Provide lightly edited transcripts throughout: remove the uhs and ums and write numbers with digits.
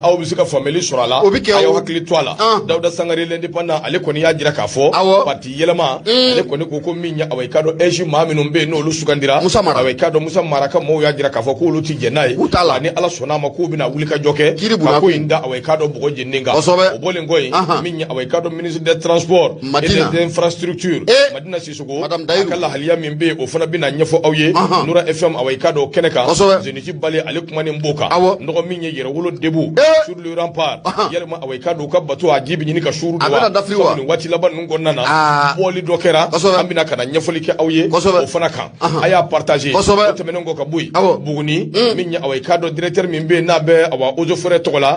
Aw bɛ se ka faamuyali sɔrɔ a la. O bɛ kɛ. A y'aw O. hakili to a la. Dawuda Sangare, l'Indépendant, ale kɔni y'a jira k'a fɔ parti yɛlɛma, ale kɔni ko min ye, awa, i k'a dɔn, AIGE maa minnu bɛ yen, n'olu sugandira. Musa Mara. Awa, i k'a dɔn, Musa Mara ka maaw y'a jira k'a fɔ k'olu ti jɛn n'a ye. K'u t'a la. Ani Ala sɔnna a ma, k'u bɛna wuli ka jɔ kɛ Kiri bunna ka ko kun. in da, awa, i k'a dɔn, bɔgɔ jeninen kan. O bɔlen kɔ yen, min ye, awa, i k'a dɔn, ministre des Transports et Madina. des Infrastructures, Madina Sisoko, Madame Dayiru. a ka lahaliya min bɛ yen, o fana bɛna ɲɛfɔ aw ye Nura FM, awa, i k'a dɔn, o kɛnɛ kan. Zénith Bale, ale kumanen b'o kan. Nɔgɔ min ye Yɛrɛwolo debout sur le rempart, yalima, awa, i k'a dɔn, u ka bateau a ji bɛ ɲini ka suuru A don wa? bɛna dafiri wa? Sabu nin waati laban ninnu kɔnɔna na, bɔli dɔ kɛra. An bɛna ka na ɲɛfɔli kɛ aw ye o fana kan. A y'a partager. O tɛmɛnen kɔ ka bɔ yen, Buguni, min ye, awa, i k'a dɔn, directeur min bɛ yen, n'a bɛ, awa, eaux et forêts tɔgɔ la,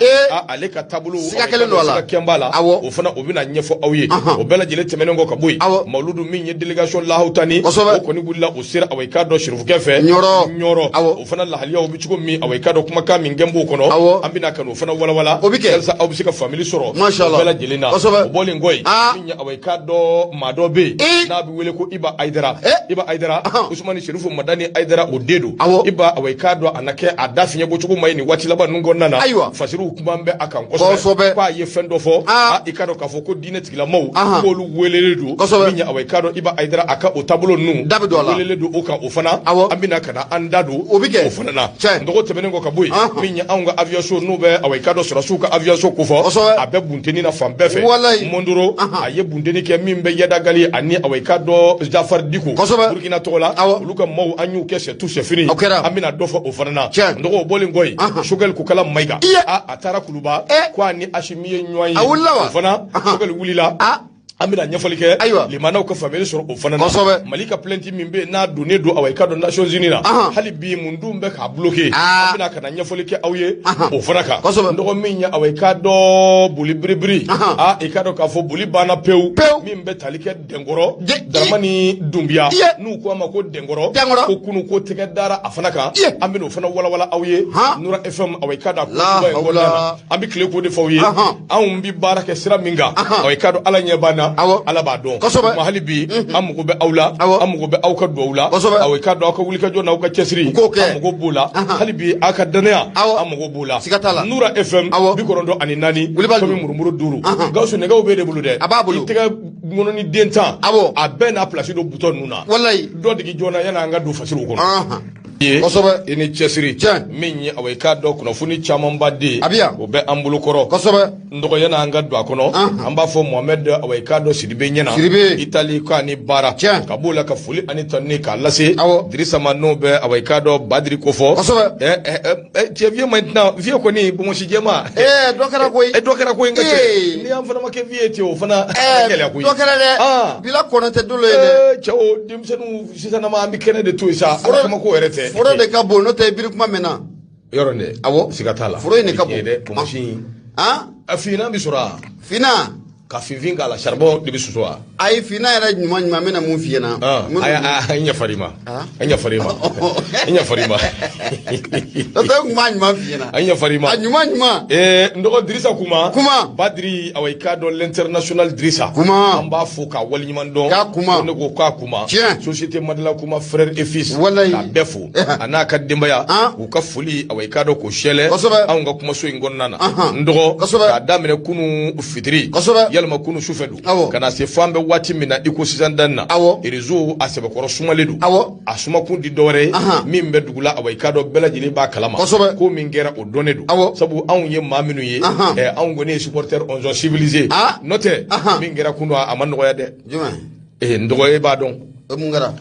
ale ka taabolo, Siga kɛlen don a la. siga kɛn b'a la. O fana, o bɛna ɲɛfɔ aw ye. O bɛɛ lajɛlen tɛmɛnen kɔ ka bɔ yen, Mawuludu, min ye délégation Lahawutani, o kɔni wulila, o sera, awa, i k'a dɔn, Sirifukɛ fɛ Ɲɔrɔ. Ɲɔrɔ. O fana lahaliyaw bɛ cogo min, awa, i k'a dɔn, kumakan min kɛn b'o kɔnɔ, an bɛna ka n'o fana walawala O bɛ kɛ. walasa aw bɛ se ka faamuyali sɔrɔ Masha o Allah. bɛɛ lajɛlen na. O bɔlen kɔ yen, min ye, awa, i k'a dɔn, maa dɔ bɛ yen n'a bɛ wele ko Iba Ayidara. Iba Ayidara, Usumani Serifu Madani Ayidara, o den don. Iba, awa, i k'a dɔn, a na kɛ a da fiɲɛ bɔcogo ma ye nin waati laban ninnu kɔnɔna na. Fasiriw kuma bɛ a kan kosɛbɛ k'a ye fɛn dɔ fɔ. I k'a dɔn k'a fɔ ko diinɛ tigilamaaw, k'olu welelen don. Min ye, awa, i k'a dɔn, Iba Ayidara, a ka o taabolo ninnu Da bɛ don a la. welelen don o kan. O fana, an bɛna ka na an da don O bɛ kɛ. o fana na. Nɔgɔ tɛmɛnen kɔ ka bɔ yen, min ye anw ka aviation, n'u bɛ, awa, i k'a dɔn, sɔrɔdasiw ka aviation ko fɔ, a bɛ bunteni na fan bɛɛ fɛ. Mondoro, a ye bunteni kɛ min bɛ Yadagali ani, awa, i k'a dɔn, Jafar Diko, Burukina tɔgɔ la. Olu ka maaw, an y'u kɛ c'est tout, c'est fini. O kɛra. An bɛna dɔ fɔ o fana na. Nɔgɔ, o bɔlen kɔ yen, Sogɛli Kokala Mayiga, a taara Kuluba ko a ni Asimi ye ɲɔgɔn ye. A wulila wa? O fana, Sogɛli wulila. An bɛna ɲɛfɔli kɛ limanaw ka faamuyali sɔrɔ o fana na. Mali ka plainte min bɛ yen, n'a donnen don, awa, i k'a dɔn, Nations Unies na, hali bi mun dun bɛ k'a bloqué? An bɛna ka na ɲɛfɔli kɛ aw ye o fana kan. Dɔgɔ, min ye, awa, i k'a dɔn, boli biribiri, i k'a dɔn k'a fɔ boli banna pewu. Min bɛ tali kɛ Dɛnkɔrɔ, Daramani Dunbiya, n'u ko a ma ko Dɛnkɔrɔ, ko kunu ko tɛgɛ dara a fana kan. An bɛna o fana walawala aw ye Nura FM, awa, i k'a dɔn, a ko in kɔnɔna na, an bɛ tile k'o de fɔ aw ye. Anw bɛ baara kɛ sira min kan, awa, i k'a dɔn, Ala ɲɛ b'an na, Ala b'a dɔn. Ma hali bi an mago bɛ aw la, an mago bɛ aw ka duwawu la. Awa, i k'a dɔn, aw ka wulikajɔ n'aw ka cɛsiri, U k'o kɛ. an mago b'o la. Hali bi aw ka danaya, an mago b'o la. Siga t'a la. Nura FM 94 Wulibali tomi don. Murumuru duuru. Gawusu, nɛgɛw b'e de bolo dɛ. A b'a bolo. I tɛgɛ ŋɔnɔni den 10, a bɛɛ n'a place don butɔn ninnu na. Dɔ digi joona yanni an ka don fasiriw kɔnɔ. Ye i ni cɛsiri. Min ye, awa, i k'a dɔn, kunnafoni camanba den, A bɛ yan. o bɛ an bolo kɔrɔ. N dɔgɔ, yanni an ka don a kɔnɔ, an b'a fɔ Mohamɛd, awa, i k'a dɔn, Sidibe ɲɛna. Sidibe. Itali ko ani baara. Ka b'o la, ka foli ani tanuni k'a lase Dirisa ma, n'o bɛ, awa, i k'a dɔn, Badiri ko fɔ. Cɛ, vieux maintenant, vieux kɔni bonbonsi jɛma. Dɔ kɛra koyi. Dɔ kɛra koyi, n ka cɛ. Ni y'an fana ma kɛ vieux ye ten, o fana gɛlɛya koyi. Dɔ kɛra dɛ. Bila kɔnɔ tɛ dolo ye dɛ. Cɛw, denmisɛnninw sisan nama, an bɛ kɛnɛ de to yen sa. Ala kama ko yɛrɛ tɛ. Foro de ka bon, n'o tɛ biri kuma mɛnna. Yɔrɔ dɛ. Siga t'a la. Foro in de ka bon. Tiɲɛ dɛ, bonbonsi in. Han? A finnan bɛ sɔrɔ a? Finnan. Ka finfin k'a la, charbon de bɛ susu wa? Ayi, finnan yɛrɛ ɲuman ɲuman, n bɛna mun f'i ɲɛna. Ayi, n yafara i ma. N yafara i ma. N yafara i ma. N'o tɛ, n kun b'a ɲuman f'i ɲɛna. An yafara i ma. A ɲuman ɲuman. N dɔgɔ Dirisa Kuma. Kuma. Badiri, awa, i k'a dɔn, l'international Dirisa. Kuma. An b'a fo k'a waleɲuman dɔn. K'a kuma. Ko ne ko k'a kuma. Société Madela Kuma frère et fils. K'a bɛɛ fo. A n'a ka denbaya. U ka foli, awa, i k'a dɔn, k'o sɛlɛ. Anw ka kumaso in kɔnɔna na. N dɔgɔ. K'a daminɛ kunu fitiri. Yalima kunu sufɛ don. Ka na se fo an bɛ waati min na i ko sisan dan na. Réseau a sɛbɛkɔrɔ sumalen don. A sumakun di dɔwɛrɛ ye. Min bɛ dugu la, awa, i k'a dɔn, bɛɛ lajɛlen b'a kalama. Ko min kɛra, o dɔnnen don. Sabu anw ye maa minnu ye, anw kɔni ye supporter onzon civilisé. N'o tɛ, min kɛra kunu, a ma nɔgɔya dɛ. Jumɛn? N dɔgɔ, e b'a dɔn. O mun kɛra?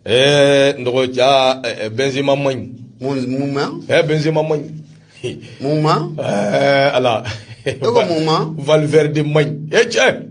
N dɔgɔ, ja Benzema man ɲi. Mun ma? Benzema man ɲi. Mun ma? Ala. E ko mun ma? Valverde man ɲi. Cɛ.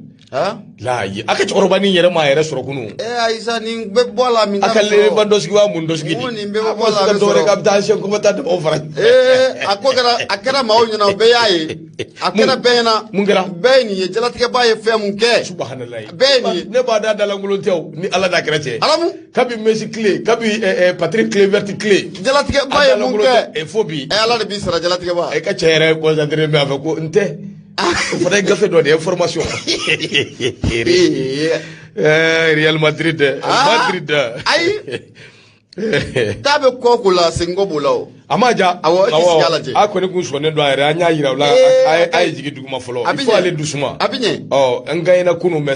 Layi, a ka cɛkɔrɔba ni yɛrɛ ma yɛrɛ sɔrɔ kunu. Ayisa, nin bɛ bɔ a la min A ka Lewandowski wa mun dɔsigi di. Nin bɛɛ bɛ a bɔ a la, a bɛ dɔwɛrɛ sɔrɔ. k'a bɛ taa ancien combattant damaw fara. A ko kɛra, a kɛra maaw ɲɛna, o bɛɛ y'a ye. A kɛra bɛɛ ɲɛna. Mun kɛra? Bɛɛ ye nin ye, jalatigɛba ye fɛn mun kɛ. Subahanallahi. Bɛɛ ye nin ye. Ne b'a da dalankolon tɛ o, ni Ala n'a kɛra cɛ. Alamu. Kabi Messi tile, kabi Patrick Kluivert tile. Jalatigɛba ye mun kɛ? Fo bi. Ala de b'i sara, jalatigɛba. E ka cɛ yɛrɛ concentré bɛ a fɛ ko n tɛ. O fana ye gafe dɔ de ye, information. Real Madrid dɛ. Madrid dɛ. Ayi. Taa bɛ kɔ ko la, segin kɔ b'o la o. A ma ja. Awɔ, e k'i sigi a lajɛ. A kɔni kun sɔnnen don a yɛrɛ, an y'a yira u la. Ee, a ye jigin duguma fɔlɔ. A bɛ il faut ɲɛ. aller doucement. A bɛ ɲɛ. Ɔ, n gagné kunun, mais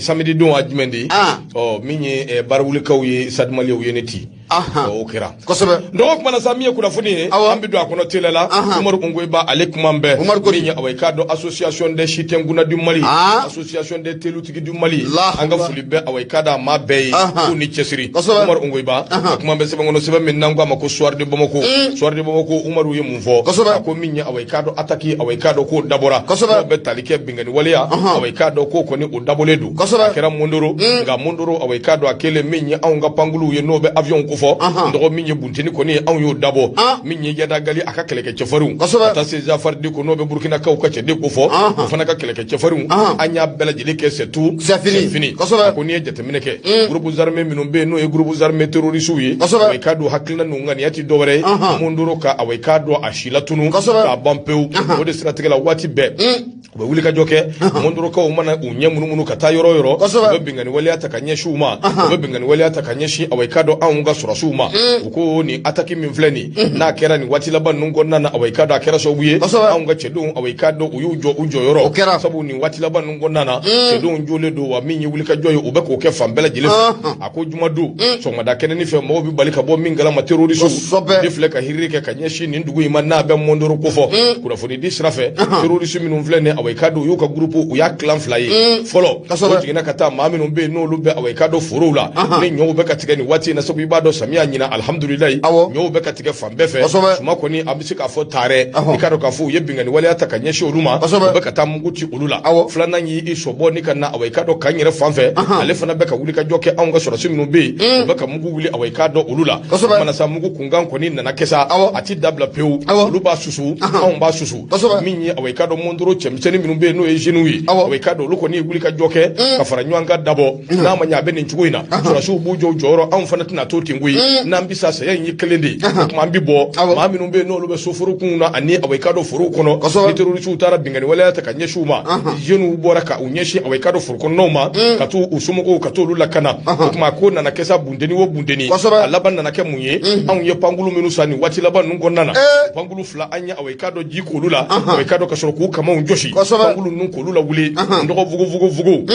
samedi don a jumɛn de ye? Ah. Ɔ, min ye baarawulikaw ye, Stade Malien ye ne ci. Ahan. Ɔ, o kɛra. Kosɛbɛ. Dɔgɔ kuma na sa, min ye kunnafoni ye, Awɔ. an bɛ don a kɔnɔ teliya la. Ahan. Umaru Ongoyiba, ale kuma bɛɛ. Umaru Kodi. Min ye, awa, i k'a dɔn, association des Sitenkunna du Mali, Ah. association des Telutigi du Mali, Allahu an ka Akbar. foli bɛ, awa, i k'a dɔn, a maa bɛɛ ye Ahan. k'u ni cɛsiri. Kosɛbɛ. Umaru Ongoyiba, Ahan. a kuma bɛ sɛbɛn kɔnɔ, sɛbɛn min n'an ko a ma ko Soir de Bamako. Soir de Bamako, Umaru ye mun fɔ? Kosɛbɛ. A ko min ye, awa, i k'a dɔn, attaque, awa, i k'a dɔn k'o dabɔra. Kosɛbɛ. N'o bɛ tali kɛ binkanni waleya, Ahan. awa, i k'a dɔn k'o kɔni o dabɔlen don. Kosɛbɛ. A kɛra Mondoro, nka Mondoro, awa, i k'a dɔn, a kɛlen min ye anw ka pankuluw ye, n'o bɛ avion kofɔ. Ahan. Dɔgɔ min ye bunteni kɔni ye, anw y'o dabɔ. Ah. Min ye Iyad Ag Ghali a ka kɛlɛkɛ cɛfarinw, Kosɛbɛ. ka taa se Jafar Diko, n'o bɛ Burkinakaw ka cɛden kofɔ, Ahan. o fana ka kɛlɛkɛ cɛfarinw, Ahan. an y'a bɛɛ lajɛlen kɛ, c'est tout, C'est fini. Kosɛbɛ. A ko n'i ye jateminɛ kɛ, groupes armés minnu bɛ yen, n'o ye groupes armés terroristes ye, Kosɛbɛ. awa, i k'a dɔn, hakilina ninnu ŋaniya ti dɔwɛrɛ ye Ahan. Mondoro ka, awa, i k'a dɔn, a si latunu Kosɛbɛ. k'a ban pewu. O de siratigɛ la, waati bɛɛ u bɛ wuli ka jɔ kɛ. Mondorokaw mana u ɲɛ munumunu ka taa yɔrɔ o yɔrɔ, Kosɛbɛ. u bɛ binkanni waleya ta ka ɲɛsin u ma, u bɛ binkanni waleya ta ka ɲɛsin, awa, i k'a dɔn, anw ka sɔrɔsiw ma. U ko nin attaque min filɛ nin, n'a kɛra nin waati laban ninnu kɔnɔna na, awa, i k'a dɔn, a kɛra sababu ye Kosɛbɛ. anw ka cɛdenw, awa, i k'a dɔn, u y'u jɔ u jɔyɔrɔ. O kɛra. Sabu nin waati laban ninnu kɔnɔna na, cɛdenw jɔlen don wa, min ye wulikajɔ ye, u bɛ k'o kɛ fan bɛɛ lajɛlen fɛ. A ko jumadon sɔgɔmada kɛnɛni fɛ, mɔgɔw bɛ bali ka bɔ min kalama, terroriste de filɛ ka hiriri kɛ ka ɲɛsin nin dugu in ma, n'a bɛ Mondoro kofɔ. Kunnafoni di sira fɛ, terroriste minnu filɛ nin, awa, i k'a dɔn, u y'u ka groupe, u y'a tilan fila ye fɔlɔ. Kosɛbɛ. O jiginna ka taa maa minnu bɛ yen, n'olu bɛ, awa, i k'a dɔn, forow la, ni ɲɔw bɛ ka tigɛ nin waati in na, sabu i b'a dɔn, samiya ɲina, alihamudulilayi, Awɔ. ɲɔw bɛ ka tigɛ fan bɛɛ fɛ. Kosɛbɛ. Suma kɔni, an bɛ se k'a fɔ taarɛ. Ɔhɔn. I k'a dɔn k'a fɔ u ye binkanni waleya ta ka ɲɛsin olu ma. Kosɛbɛ. U bɛ ka taa mugu ci olu la. Awɔ. Filanan y'i sɔbɔ ni ka na, awa, i k'a dɔn, k'an yɛrɛ fan fɛ, ale fana bɛ ka wuli ka jɔ kɛ. Anw ka sɔrɔsi minnu bɛ yen, u bɛ ka mugu wuli, awa, i k'a dɔn, olu la. Kosɛbɛ. Mana sa, mugu kunkan kɔni nana kɛ sa, Awɔ. a ti dabila pewu. Awɔ. Olu b'a susu, anw b'a susu. Kosɛbɛ. Min ye, awa, i k'a dɔn, Mondoro cɛmisɛnnin minnu bɛ yen, n'o ye jeunes ye, Awɔ. awa, i k'a dɔn, olu kɔni ye wuli ka jɔ kɛ ka fara ɲɔgɔn kan dabɔ. N'a ma ɲɛ, a bɛ nin cogo in na, sɔrɔsiw b'u jɔ u jɔyɔrɔ, anw fana tɛna to ten koyi. N'an bi sa, saya in ye kelen de ye, o tuma an bi bɔ. Awɔ. Maa minnu bɛ yen, n'olu bɛ soforokun na, ani, awa, i k'a dɔn, forow kɔnɔ, Kosɛbɛ. ni terrorisiw taara binkanni waleya ta ka ɲɛsin u ma, jeunes bɔra ka u ɲɛsin, awa, i k'a dɔn, foro kɔnɔnaw ma, ka t'u u somɔgɔw, ka t'olu lakana. O tuma ko nana kɛ sa, bunteni o bunteni, Kosɛbɛ. a laban nana kɛ mun ye? Anw ye pankulu minnu san nin waati laban ninnu kɔnɔna na, Ee. pankulu fila, an ye, awa, i k'a dɔn, ji k'olu la, awa, i k'a dɔn, ka sɔrɔ k'u kamaw jɔsi. Kosɛbɛ. Pankulu ninnu k'olu lawuli, dɔgɔ fugo fugo fugo.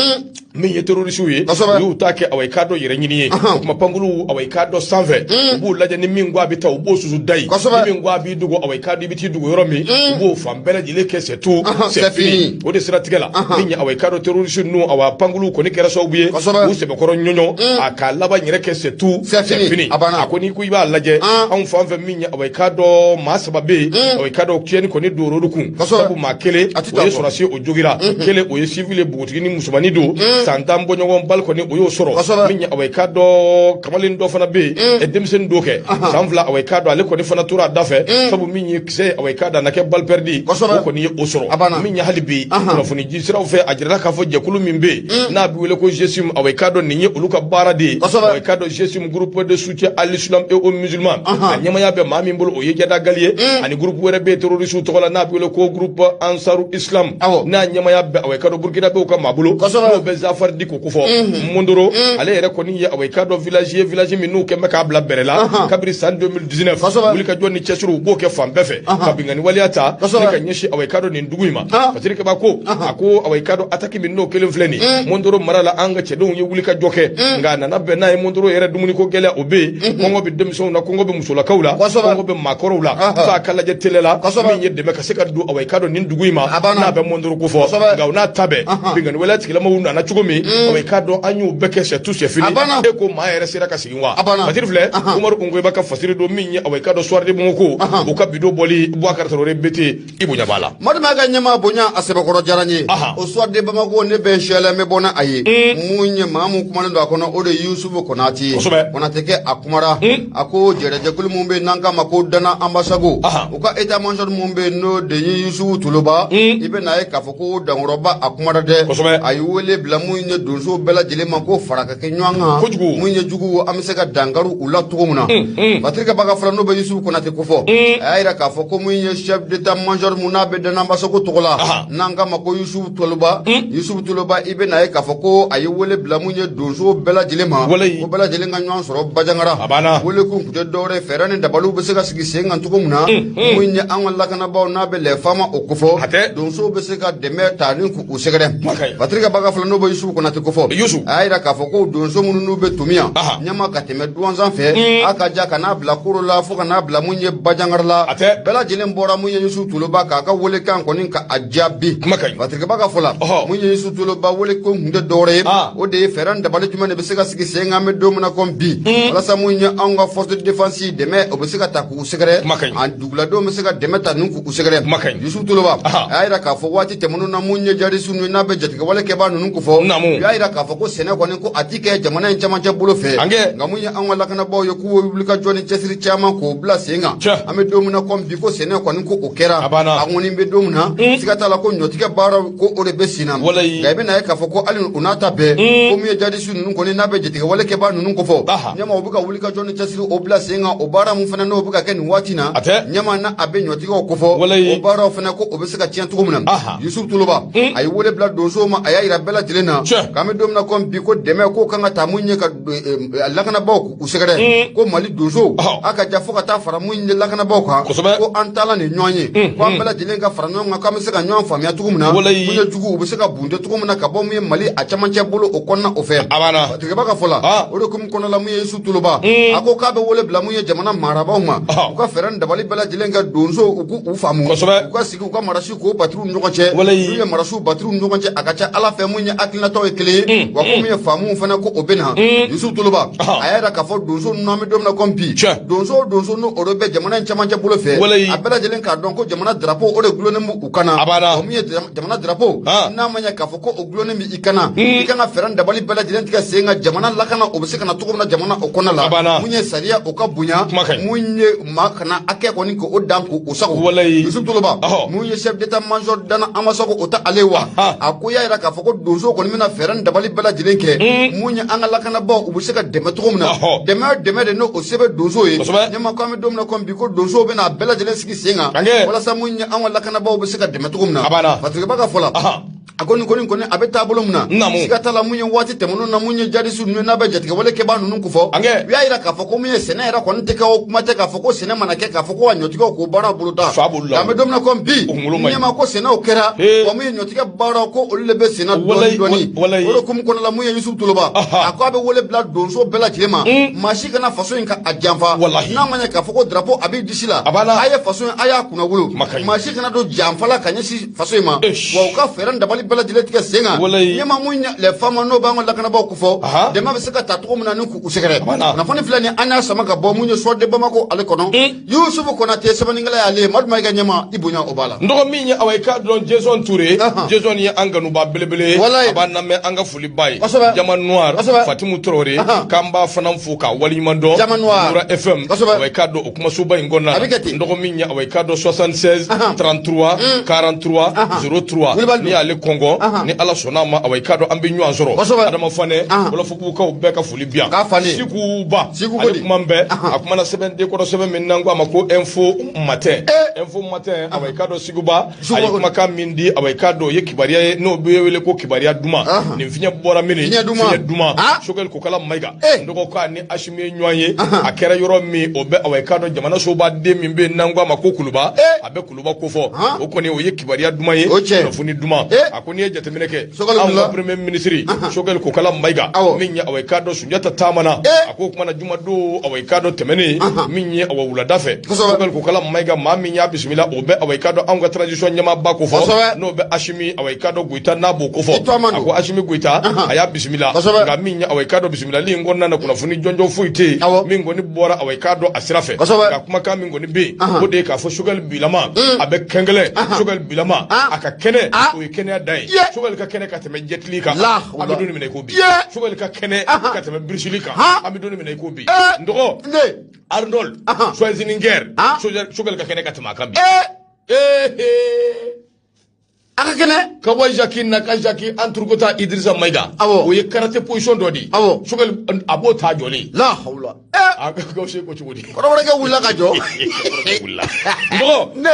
Min ye terrorisiw ye, Kosɛbɛ. u y'u ta kɛ, awa, i k'a dɔn, yɛrɛ ɲini ye. O tuma pankulu, awa, i k'a dɔn, sanfɛ, u b'u lajɛ, ni min ko a bɛ taa, u b'o susu da yen. Kosɛbɛ. Ni min ko a b'i dogo, awa, i k'a dɔn, i bɛ t'i dogo yɔrɔ min, u b'o fan bɛɛ lajɛlen kɛ, c'est tout, c'est c'est fini. fini. O de siratigɛ la, min ye, awa, i k'a dɔn, terroriste ninnu, awa, pankulu kɔni kɛra sababu ye Kosɛbɛ. k'u sɛbɛkɔrɔ ɲɔɲɔ, a k'a laban yɛrɛ kɛ, c'est tout, C'est fini. A banna. A ko n'i ko i b'a lajɛ, anw fan fɛ, min ye, awa, i k'a dɔn, maa saba bɛ yen, awa, i k'a dɔn, tiɲɛni kɔni dor'olu kun. Kosɛbɛ. Sabu maa kelen, A ti o taa ye kɔ. sɔrɔsi, o jogira. Kelen, o ye civil ye, npogotigini musomannin don, san 10 bɔɲɔgɔn, bali kɔni o y'o sɔrɔ. Kosɛbɛ. Min ye, awa, i k'a dɔn, kamalen dɔ fana bɛ yen, denmisɛnnin dɔ kɛ san 2, awa, i k'a dɔn, ale kɔni fana tora a da fɛ, sabu min ye kisɛ ye, awa, i k'a dɔn, a na kɛ balle perdue. Kosɛbɛ. O kɔni ye o sɔrɔ. A banna. Min ye, hali bi kunnafoni ji siraw fɛ, a jirala k'a fɔ jɛkulu min bɛ yen, n'a bɛ wele ko GSIM, awa, i k'a dɔn, nin ye olu ka baara de ye. Kosɛbɛ. Awa, i k'a dɔn, GSIM, groupe de soutien à l'islam et aux musulmans, a ɲɛmaya bɛ maa min bolo, o ye Iyad Ag Ghali ye. Ani groupe wɛrɛ bɛ yen terroriste tɔgɔ la, n'a bɛ wele ko groupe Ansaru Islam, Awɔ. n'a ɲɛmaya bɛ, awa, i k'a dɔn, Burkinabéw ka maa bolo, Kosɛbɛ. n'o bɛ Zafar Diko kofɔ. Mondoro ale yɛrɛ kɔni ye, awa, i k'a dɔn, village ye, village min n'u kɛn bɛ k'a bila bɛrɛ la kabini san 2019. Kosɛbɛ. Wulikajɔ ni cɛsiriw, u b'o kɛ fan bɛɛ fɛ ka binkanni waleya ta Kosɛbɛ. ni ka ɲɛsin, awa, i k'a dɔn, nin dugu in ma. Patrick Kaba ko, a ko, awa, i k'a dɔn, attaque min n'o kelen filɛ nin Mondoro mara la, an ka cɛdenw ye wulikajɔ kɛ, nka a nana bɛn n'a ye Mondoro yɛrɛ dumuniko gɛlɛya o bɛ yen, kɔngɔ bɛ denmisɛnw na, kɔngɔ bɛ musolakaw la, Kosɛbɛ. kɔngɔ bɛ maakɔrɔw la. F'a ka lajɛ télé la, Kosɛbɛ. min ye dɛmɛ ka se ka don, awa, i k'a dɔn, nin dugu in ma, A banna. n'a bɛ Mondoro kofɔ. Kosɛbɛ. Nka o n'a ta bɛɛ, binkanni waleya tigilamaw nana cogo min, awa, i k'a dɔn, an y'u bɛɛ kɛ, c'est tout, c'est fini. A banna. E ko maa yɛrɛ sera ka segin wa? A banna. Fasiri filɛ, Umaru Ongoyiba ka fasiri don, min ye, awa, i k'a dɔn, Soir de Bamako, u ka bido bɔli Boubacar Traoré BT, i bonya b'a la. Madu ma ka ɲɛmaa bonya a sɛbɛkɔrɔ diyara n ye. Ahan. O Soir de Bamako, ne bɛ n sɛlɛ, n bɛ bɔ n'a ye. Mun ye maa mun kumanen don a kɔnɔ, o de ye Yusufu Konate ye. Kosɛbɛ. Konate kɛ, a kumara, a ko jɛrɛjɛkulu mun bɛ yen n'an k'a ma ko Dana Ambasago, Ahan. u ka état major mun bɛ yen, n'o de ye Yusufu Toloba, i bɛ bɛna ye k'a fɔ ko dankɔrɔba a kumara dɛ. A ye wele bila mun ye donso bɛɛ lajɛlen ma ko fara ka kɛ ɲɔgɔn kan. Kojugu. Mun ye jugu an bɛ se ka dankari u la cogo min na. Patrick Ba ka fɔ la n'o bɛ Yusufu Konate kofɔ. A y'a jira k'a fɔ ko mun ye chef d'état major mun n'a bɛ Dana Ambassagou tɔgɔ la. N'an k'a ma ko Yusufu Toloba. Yusufu Toloba i bɛna ye k'a fɔ ko a ye wele bila mun ye donso bɛɛ lajɛlen ma. Ko bɛɛ lajɛlen ka ɲɔgɔn sɔrɔ Bajangara. A banna. Wele kun tun tɛ dɔwɛrɛ fɛɛrɛ ni dabaliw bɛ se ka sigi sen kan cogo min na. Mun ye an ka lakanabaaw n'a bɛ les FAMa o kofɔ. A tɛ. Donsow bɛ se ka dɛmɛ ta ni k'u sɛgɛrɛ. Kuma ka ɲi. Patrick Ba ka fɔ la n'o bɛ Yusufu Konate kofɔ. Yusu. A y'a jira k'a fɔ ko donso minnu n'u bɛ Tomiya. Ɲama ka tɛmɛ Duwanzan fɛ. A ka ja ka n'a bila Koro la fo ka n'a bila mun ye Bajangara la. A tɛ. Bɛɛ lajɛlen bɔra mun ye Yusufu Toloba k'a ka welekan kɔni ka a jaabi. Kuma ka ɲi. Patrick Ba ka fɔ la. Mun ye Yusufu Toloba wele ko kun tɛ dɔwɛrɛ ye. O de ye fɛɛrɛ ni dabali jumɛn de bɛ se ka sigi sen kan an bɛ don min na komi bi. Walasa mun ye anw ka force de défense dɛmɛ o bɛ se ka ta k'u sɛgɛrɛ. Kuma ka ɲi. A duguladenw bɛ se ka dɛmɛ ta ni k'u sɛgɛrɛ. Kuma ka ɲi. Yusufu Toloba. A y'a jira k'a fɔ waati tɛmɛnenw na mun ye jihadistes ninnu n'a bɛ jatigɛwale kɛbaa ninnu kofɔ. Naamu. U y'a jira k'a fɔ ko sɛnɛ kɔni ko a ti kɛ jamana in cɛmancɛ bolo fɛ. An kɛ. Nka mun ye anw ka lakanabaaw ye k'u ye wulikajɔ ni cɛsiri caman k'o bila sen kan. Tiɲɛ. An bɛ don min na komi bi ko sɛnɛ kɔni ko o kɛra. A banna. A kɔni bɛ don min na. Siga t'a la ko ɲɔtigɛ baara ko o de bɛ sen na. Walayi. Nka i bɛna ye k'a fɔ ko hali o n'a ta bɛɛ. Ko min ye jihadistes ninnu kɔni n'a bɛ jatigɛwale kɛbaa ninnu kofɔ. Ɲama u bɛ ka wulikajɔ ni cɛsiri o bila sen kan o baara mun fana n'o bɛ ka kɛ nin waati na. A tɛ. Ɲama n'a a bɛ ɲɔtigɛw kofɔ. Walayi. O baaraw fana ko o bɛ se ka tiɲɛ cogo min na. Yusufu Toloba. A ye wele bila donsow ma a y'a jira bɛɛ lajɛlen na. Tiɲɛ. K'an bɛ don min na komi bi ko dɛmɛ k'o kan ka taa mun ye ka lakanabaaw k'u sɛgɛrɛ. Ko Mali donsow. A ka ja fo ka taa fara mun ye lakanabaaw kan. Kosɛbɛ. Ko an taala ni ɲɔgɔn ye. Ko an bɛɛ lajɛlen ka fara ɲɔgɔn kan k'an bɛ se ka ɲɔgɔn faamuya cogo min na. Walayi. Mun ye jugu u bɛ se ka bunte cogo min na ka bɔ mun ye Mali a cɛmancɛ bolo o kɔnɔna o fɛ. A banna. Patrick Ba ka fɔ la. O de hukumu kɔnɔna la mun ye Yusufu Toloba. A ko k'a bɛ wele bila mun ye jamana marabaaw ma. U ka fɛɛrɛ ni dabali bɛɛ lajɛlen kɛ donsow u k'u faamu. Kosɛbɛ. U ka sigi u ka marasiw k'o batiriw ni ɲɔgɔn cɛ. Walayi. N'u ye marasiw batiriw ni ɲɔgɔn cɛ a ka ca Ala fɛ mun ye hakilinataw ye kelen ye. Wa ko mun ye faamuw fana ko o bɛ na. Yusufu Toloba. A y'a jira k'a fɔ donso ninnu an bɛ don min na komi bi. Tiɲɛ. Donso o donso n'o o de bɛ jamana in cɛmancɛ bolo fɛ. Walayi. A bɛɛ lajɛlen k'a dɔn ko jamana drapeau o de gulonnen b'u kan na. A banna. O min ye jamana drapeau. N'a ma ɲɛ k'a fɔ ko o gulonnen b'i kan na. I kan ka fɛɛrɛ ni dabali bɛɛ lajɛlen tigɛ sen kan jamana lakana o bɛ se ka na cogo min na jamana o kɔnɔna la. A banna. Mun ye sariya o ka bonya. Kuma ka ɲi. Mun ye maa kana hakɛ kɔni k'o dan k'o sago. Walayi. Yusufu Toloba. Mun ye chef d'état major Dana Ambassagou o tɛ ale wa. A ko y'a jira k'a fɔ ko donso kɔni bɛna fɛɛrɛ ni dabali bɛɛ lajɛlen kɛ. Mun ye an ka lakanabaaw u bɛ se ka dɛmɛ cogo min na. Dɛmɛ o dɛmɛ de n'o se bɛ donso ye. Kosɛbɛ. Ɲɛma ko an bɛ don min na komi bi ko donsow bɛna a bɛɛ lajɛlen sigi sen kan. An kɛ. Walasa mun ye an ka lakanabaaw bɛ se ka dɛmɛ cogo min na. A banna. Patrick Ba ka fɔ la. A ko nin kɔni a bɛ taabolo min na. Naamu. Siga t'a la mun ye waati tɛmɛnenw na mun ye jihadistes ninnu n'a bɛ jatigɛwale kɛbaa ninnu kofɔ. An kɛ. U y'a jira k'a fɔ ko mun ye sɛnɛ yɛrɛ kɔni tɛ kɛ o kuma tɛ k'a fɔ ko sɛnɛ mana kɛ k'a fɔ ko ka ɲɔtigɛw k'o baaraw boloda. Fa b'olu la. An bɛ don min na komi bi. O kunkolo man ɲi. Ɲɛma ko sɛnɛw kɛra. Wa mun ye ɲɔtigɛ baaraw ko olu de bɛ senna Walayi, dɔɔni dɔɔni. walayi. O de hukumu kɔnɔna la mun ye Yusufu Toloba. A ko a bɛ wele bila donso bɛɛ lajɛlen ma. Maa si kana faso in ka a janfa. Walahi. N'a ma ɲɛ k'a fɔ ko drapeau a b'i disi la. A banna. A ye faso in a y'a kunnawolo. Kuma ka ɲi. Maa si kana don janfa la ka ɲɛsin faso in ma. Eish. Wa u ka fɛɛrɛ ni dabali bɛɛ lajɛlen tigɛ sen kan. Walayi. Ɲɛma mun ye les FAMa n'o b'an ka lakanabaaw kofɔ. Dɛmɛ bɛ se ka ta cogo min na ni k'u sɛgɛrɛ. A banna. Kunnafoni filɛ nin an y'a sama ka bɔ mun ye Soir de Bamako ale kɔnɔ. Yusufu Konate sɛbɛnnikɛla y'ale ye Madu Mayiga ɲɛma i bonya o b'a la. N dɔgɔ min ye awa i k'a dɔn Jason Toure. Ahan. Jason ye an kanuba belebele ye. Walayi. A b'an lamɛn an ka foli ba ye. Kosɛbɛ. Jama Noir. Kosɛbɛ. Fatimu Traoré. Ahan. K'an b'a fana fo k'a waleɲuman dɔn. Jama Noir. Mura FM. Kosɛbɛ. Awa i k'a dɔn o kumasoba in kɔnɔna na. A bɛ kɛ ten. N dɔgɔ min ye awa i k'a dɔn 76 Ahan. 33 43 Ahan. 03. Wulibali don. N'i y'ale kɔngɔ. Ahan. Ni Ala sɔnna a ma awa i k'a dɔn an bɛ ɲɔgɔn sɔrɔ. Kosɛbɛ. Adama Fanɛ. Ahan. Wolofobugukaw bɛɛ ka foli bi yan. K'a falen. Siku Ba. Siku Ale Kodi. kuma bɛɛ. Ahan. A kumana sɛbɛnden kɔrɔ sɛbɛn min n'an ko a ma ko Info Matin. Info Matin awa i k'a dɔn Siguba. Siguba A ye kodi. kumakan min di awa i k'a dɔn o ye kibaruya ye n'o bɛ wele ko kibaruya duman. Ahan. Nin fiɲɛ bɔra min Fiɲɛ duman. Fiɲɛ duman. Ah. Sogɛli Kokala Mayiga. Eh. N dɔgɔ k'a ni Asimi ye ɲɔgɔn ye. Ahan. A kɛra yɔrɔ min o bɛ awa i k'a dɔn jamana soba den min bɛ yen n'an ko a ma ko Kuluba. Eh. A bɛ Kuluba kofɔ. Han. O kɔni o ye kibaruya duman ye. O tiɲɛ. Kunnafoni duman. Eh. A ko n'i ye jateminɛ kɛ. Sogɛli Anw wulila. ka premier ministre Sogɛli Kokala Mayiga. Awɔ. Min ye awa i k'a dɔn Sunjata taamana. Eh. A ko o kumana jumadon awa i k'a dɔn tɛmɛnen. Ahan. Min ye awa wulada fɛ. Kosɛbɛ. Sogɛli Kokala Mayiga maa min y'a bisimila o bɛ awa i k'a dɔn anw ka transition ɲɛmaaba kofɔ. Kosɛbɛ. N'o bɛ Asimi awa i k'a dɔn Goyita n'a b'o kofɔ. I tɔgɔma don. A ko Asimi Goyita a y'a bisimila. Kosɛbɛ. Nka min ye awa i k'a dɔn bisimilali in kɔnɔna na kunnafoni jɔnjɔn foyi tɛ yen. Awɔ. Min kɔni bɔra awa i k'a dɔn a sira fɛ. Kosɛbɛ. Nka kumakan min kɔni bɛ yen. Ahan. O de ye k'a fɔ Sogɛli bilama a bɛ kɛnkɛlɛn. Sogɛli bilama Ah. a ka kɛnɛ Ah. o ye kɛnɛya dan ye. Ye. Sogɛli ka kɛnɛ ka tɛmɛ Jet Li kan. La An bɛ don min na i ko bi. Ye. Sogɛli ka kɛnɛ Ahan. ka tɛmɛ Bruce Lee kan. Han. An bɛ don min na i ko bi. Eh. N dɔgɔ Ne. Arnold Ahan. Schwarzenegger Ah. Sogɛli ka kɛnɛ ka tɛmɛ a kan bi. Eh. Eh, eh. A ka kɛnɛ. Kawasaki Nakazaki Anturukota Idrissa Maïga. Awɔ. O ye karaté position dɔ de ye. Awɔ. Choguel a b'o ta jɔlen. La hawla. A Gawusu ko cogo di? Kɔrɔbɔrɔkɛ wulila ka jɔ. Wulila. N dɔgɔ. Ne.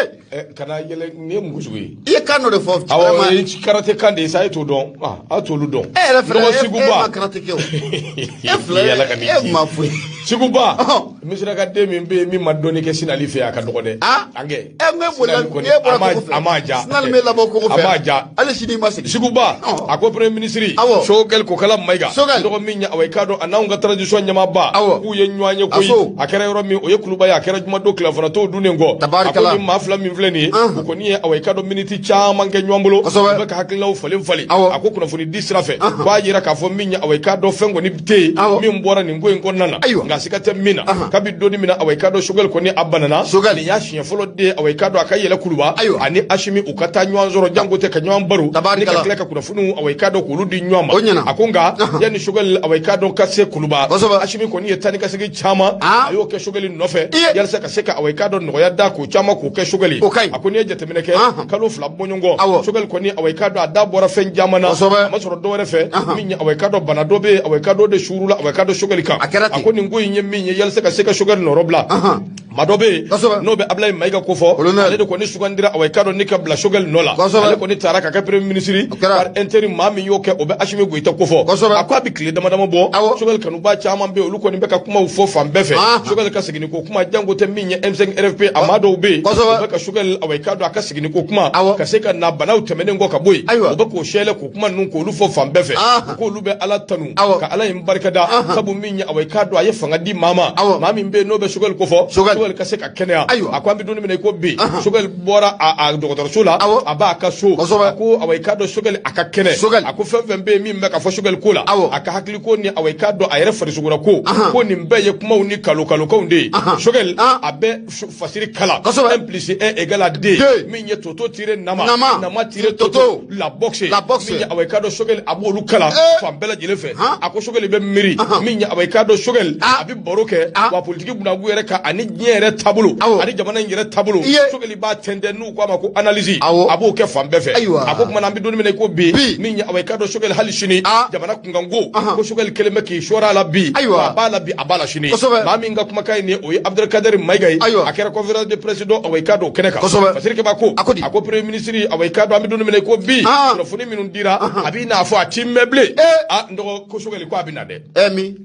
Kana yɛlɛ nin ye mun ko sugu ye? I ye kan dɔ de fɔ. Awɔ, o ye karaté kan de ye sa, e t'o dɔn. A t'olu dɔn. E yɛrɛ fɛnɛ Dɔgɔ e Siguba. e ma karaté kɛ o. E filɛ Yala ka n'i e ci. ma foyi. Siguba. Ɔhɔn. Misiraka den min bɛ yen min ma dɔɔnin kɛ Sinali fɛ yen, a ka dɔgɔ dɛ. An kɛ. E n ko e bolila Sinali kɔni, e bɔra a ma- kogo fɛ. A m'a ja. Sinali m'e labɔ kogo fɛ. A m'a ja. Hali sini i ma segin. Siguba Ɔhɔn. a ko premier ministre Awɔ. Choguel Kokala Maïga Choguel. dɔgɔ min ye awa i k'a dɔn a n'anw ka transition ɲɛmaaba Awɔ. k'u ye ɲɔgɔn ye koyi Aso. a kɛra yɔrɔ min o ye Kuluba ye a kɛra jumadon tilefanatɔw dunnen kɔ a ko Tabarikala. ni maa fila min filɛ nin ye Anhan. u kɔni ye awa i k'a dɔn miniti caman kɛ ɲɔgɔn bolo Kosɛbɛ. u bɛ ka hakilinaw falen falen Awɔ. a ko kunnafoni di sira fɛ Anhan. k'a yira k'a fɔ min ye awa i k'a dɔn fɛn kɔni tɛ yen Awɔ. min bɔra nin ko in kɔnɔna na Ayiwa. nka siga tɛ min na Anhan. kabi donni min na awa i k'a dɔn Choguel kɔni a banana Choguel. nin y'a siɲɛ fɔlɔ de ye awa i k'a dɔn a ka yɛlɛ Kuluba Ayiwa. ani Asimi u ka taa ɲɔgɔn sɔrɔ janko tɛ ka ɲɔgɔn baro ni ka Tabarikala. tila ka kunnafoniw awa i k'a dɔn k'olu di ɲɔgɔn ma O ɲɛna. a ko nka Ahan. yanni Choguel awa i k'a dɔn ka se Kuluba Kosɛbɛ. Asimi kɔni ye taa ni ka segin caman a y'o kɛ Choguel nɔfɛ Iye. yalisa ka se ka awa i k'a dɔn nɔgɔya da k'o caman k'o kɛ Choguel ye O ka ɲi. a ko n'i ye jateminɛ kɛ Ahan. kalo 2 bɔɲɔgɔn Awɔ. Choguel kɔni awa i k'a dɔn a da bɔra fɛn caman na Kosɛbɛ. a ma sɔrɔ dɔwɛrɛ fɛ Ahan. min ye awa i k'a dɔn bana dɔ bɛ yen awa i k'a dɔn de suurula awa i k'a dɔn Choguel kan A kɛra ten. a ko nin ko in ye min ye yalisa ka se ka Choguel nɔrɔ bila Ahan. maa dɔ bɛ yen Kosɛbɛ. n'o bɛ Ablaye Mayiga ko fɔ Colonel. ale de kɔni sugandira awa i k'a dɔn ni ka bila Choguel nɔ la Kosɛbɛ. ale kɔni taara ka kɛ premier ministre O kɛra. par intérim maa min y'o kɛ o bɛ Asimi Goyita ko fɔ Kosɛbɛ. a ko a bɛ tile dama dama bɔ Awɔ. Choguel kanuba caman bɛ yen olu kɔni bɛ ka kumaw fɔ fan bɛɛ fɛ Ahan. Choguel ka segin ko kuma janko tɛ min ye M5 RFP a maa dɔw bɛ yen Kosɛbɛ. u bɛ ka Choguel awa i k'a dɔn a ka segin ko kuma Awɔ. ka se ka na banaw tɛmɛnen kɔ ka bɔ yen Ayiwa. u bɛ k'o sɛlɛ k'o kuma ninnu k'olu fɔ fan bɛɛ fɛ Ahan. u k'olu bɛ Ala tanu Awɔ. ka Ala in barikada Ahan. sabu min ye awa i k'a dɔn a ye fanga di maa ma Awɔ. maa min bɛ yen n'o bɛ Choguel ko fɔ Choguel. Choguel ka se ka kɛnɛya Ayiwa. a ko an bɛ don min na i ko bi Ahan. Choguel bɔra a dɔgɔtɔrɔso la Awɔ. a b'a ka so Kosɛbɛ. a ko awa i k'a dɔn Choguel a ka kɛnɛ Choguel. a ko fɛn fɛn bɛ yen min bɛ ka fɔ Choguel ko la Awɔ. a ka hakili ko ni awa i k'a dɔn a yɛrɛ farisogola ko Ahan. ko nin bɛɛ ye kumaw ni kalokalokanw de ye Ahan. Choguel Ah. a bɛ fasiri kala Kosɛbɛ. 1 plus 1 égale à 2 Deux. min ye toto tiré nama Nama. nama tiré Toto. toto la boxe La boxe. min ye awa i k'a dɔn Choguel a b'olu kalan fan bɛɛ lajɛlen fɛ Han. a ko Choguel bɛ miiri Ahan. min ye awa i k'a dɔn Choguel Ah. a bɛ baro kɛ Ah. wa politiki bunakun yɛrɛ kan ani diɲɛ yɛrɛ taabolo Awɔ. ani jamana in yɛrɛ taabolo Iye. Choguel b'a tɛntɛn n'u k'a ma ko analyse Awɔ. a b'o kɛ fan bɛɛ fɛ Ayiwa. a ko kumana an bɛ don min na i ko bi Bi. min ye awa i k'a dɔn Choguel hali sini Ah. jamana kunkanko Ahan. ko Choguel kɛlen bɛ k'i sɔrɔ a la bi Ayiwa. wa a b'a la bi a b'a la sini Kosɛbɛ. maa min ka kumakan ye nin ye o ye Abdelkader Mayiga ye Ayiwa. a kɛra conférence de presse dɔ awa i k'a dɔn o kɛnɛ kan Kosɛbɛ. Fasiri Keba ko A ko di? a ko premier ministre awa i k'a dɔn an bɛ don min na i ko bi Ah. kunnafoni minnu dira a b'i n'a fɔ a ti mɛn bilen Eh. a n dɔgɔ ko Choguel ko a bɛ na dɛ Ɛ min.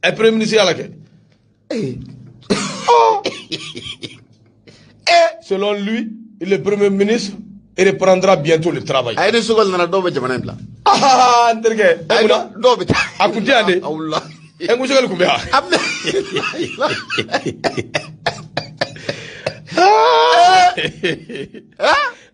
ɛ premier ministre y'a la kɛ Ee. Selon lui, le premier ministre reprendra bientôt le travail. A ye ni Choguel nana dɔw bɛ jamana in bila. Ah, n terikɛ, A e ye munna? dɔw bɛ taa. A kun tɛ yan de. A wulila. E n ko Choguel kun bɛ yan. A bɛ.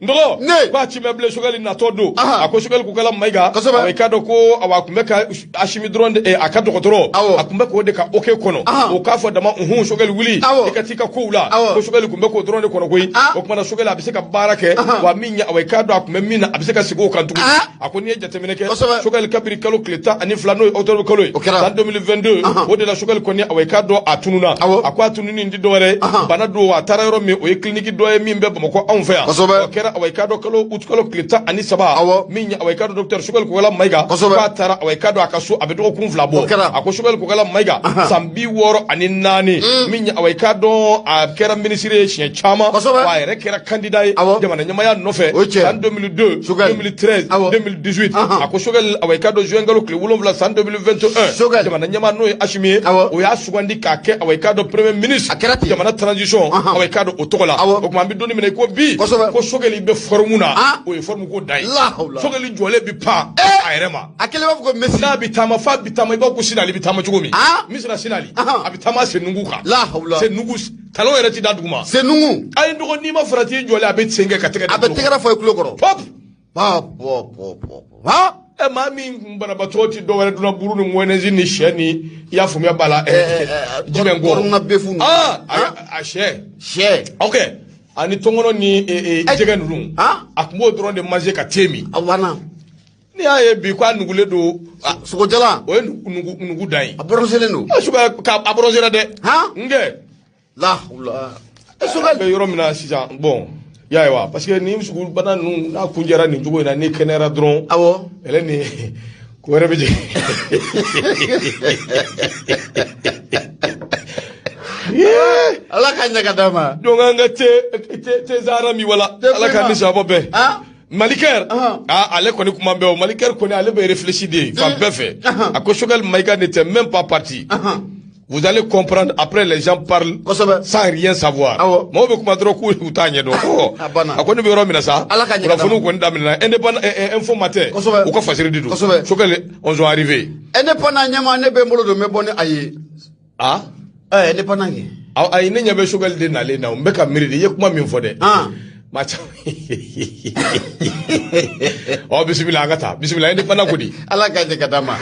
N dɔgɔ, Ne. k'a ci mɛ bilen Choguel natɔ don. Ahan. A ko Choguel Kokala Mayiga. Kosɛbɛ. Awa i k'a dɔn ko awa a kun bɛ ka Asimi dɔrɔn de a ka dɔgɔtɔrɔ. Awɔ. A kun bɛ k'o de ka OK kɔnɔ. Ahan. O k'a fɔ dama unhun Choguel wuli. Awɔ. I ka t'i ka kow la. Awɔ. Ko Choguel kun bɛ k'o dɔrɔn de kɔnɔ koyi. Ah. O kumana Choguel a bɛ se ka baara kɛ. Ahan. Wa min ye awa i k'a dɔn a kun bɛ min na a bɛ se ka segin o kan tuguni. Ah. A ko n'i ye jateminɛ kɛ. Kosɛbɛ. Choguel kabiri kalo tile 12 n'o ye octobre kalo ye. O kɛra. San 2022 Ahan. o de la Choguel kɔni awa i k'a dɔn a tununa. Awɔ. A ko a tununi tɛ dɔwɛrɛ ye. Ahan. Bana don a taara yɔrɔ min o ye clinique dɔ ye min bɛ Bamakɔ anw fɛ yan. Kosɛbɛ. O kɛra awa i k'a dɔn kalo août kalo tile 13. Awɔ. Min ye awa i k'a dɔn docteur Choguel Kokala Mayiga. Kosɛbɛ. K'a taara awa i k'a dɔn a ka so a bɛ dɔgɔkun 2 bɔ. O kɛra. A ko Choguel Kokala Mayiga Ahan. san 64 min ye awa i k'a dɔn a kɛra ministre ye siɲɛ caman. Kosɛbɛ. Wa a yɛrɛ kɛra candidat ye Awɔ. jamana ɲɛmaaya nɔfɛ. O ye tiɲɛ. San 2002 Choguel. 2013 Awɔ. 2018 Ahan. a ko Choguel awa i k'a dɔn juin kalo tile 7 san 2021 Choguel. jamana ɲɛmaa n'o ye Asimi ye. Awɔ. O y'a sugandi k'a kɛ awa i k'a dɔn premier ministre A kɛra ten. jamana transition Ahan. awa i k'a dɔn o tɔgɔ la. Awɔ. O tuma an bɛ don min na i ko bi Kosɛbɛ. ko Choguel bɛ forme na Ah. o ye forme ko dan ye. La hawla. Choguel jɔlen bɛ pan a yɛrɛ ma. A kɛlen b'a fɔ ko Messi. N'a bɛ taama f'a bɛ taama i b'a fɔ ko Sinali bɛ taama cogo min. Ah. Misira Sinali Ahan. a bɛ taama sennugu kan. La hawla. Sennugu talon yɛrɛ ti da duguma. Sennugu. A ye n dɔgɔ n'i ma farati i jɔlen a bɛ sen kɛ ka tɛgɛ da A bɛ tulo kɔrɔ. tɛgɛrɛ fɔ i tulo kɔrɔ. Pop. Ba bɔ bɔ bɔ. Han. Ɛ maa min banabaatɔ ti dɔwɛrɛ dunna buru ni mayonnaise ni sɛ ni i y'a faamuya b'a la jumɛn kɔ. Kɔnɔna befu ninnu. Ah a sɛ. Sɛ. Ok ani tɔnkɔnɔ ni jɛgɛ ninnu Ah. a tun b'o dɔrɔn de manger ka te min A banna. n'i y'a ye bi k'a nugulen don Sogojalan. o ye nugu dan ye A bɔrɔselen don. a sugu ka a bɔrɔsera dɛ Han. n kɛ La hawla. bɛ yɔrɔ min na sisan bon Y'a ye wa, parce que ni sugu bana ninnu n'a kunjɛra nin cogo in na, ni kɛnɛyara dɔrɔn, ɛlɛ ni ko wɛrɛ bɛ jigin. Ala ka ɲɛ ka d'a ma. Donc an ka te zara mi wala Ala ka ni sabɔ bɛɛ. Maliker, ah, ale kɔni kuma bɛɛ o. Maliker kɔni, ale bɛ réfléchi de fan bɛɛ fɛ. A ko Choguel Maïga n'était même pas parti. Vous allez comprendre, après les gens parlent sans rien savoir. Mɔgɔw bɛ kuma dɔrɔn k'u t'a ɲɛdɔn. A ko ne bɛ yɔrɔ min na sa, kunnafoniw kɔni daminɛna indépendant info matin, u ka fasiri de don. Choguel, on sont arrivés. Indépendant ɲɛmaa, ne bɛ n bolo don, n bɛ bɔ ni a ye. Ah? Indépendant kɛ. Ayi, ne ɲɛ bɛ Choguel de nalen na, n bɛ ka miiri de, i ye kuma min fɔ dɛ. Maa caman. Ɔ bisimila, an ka taa, bisimila, indépendant ko di. Ala ka ɲɛ ka d'a ma.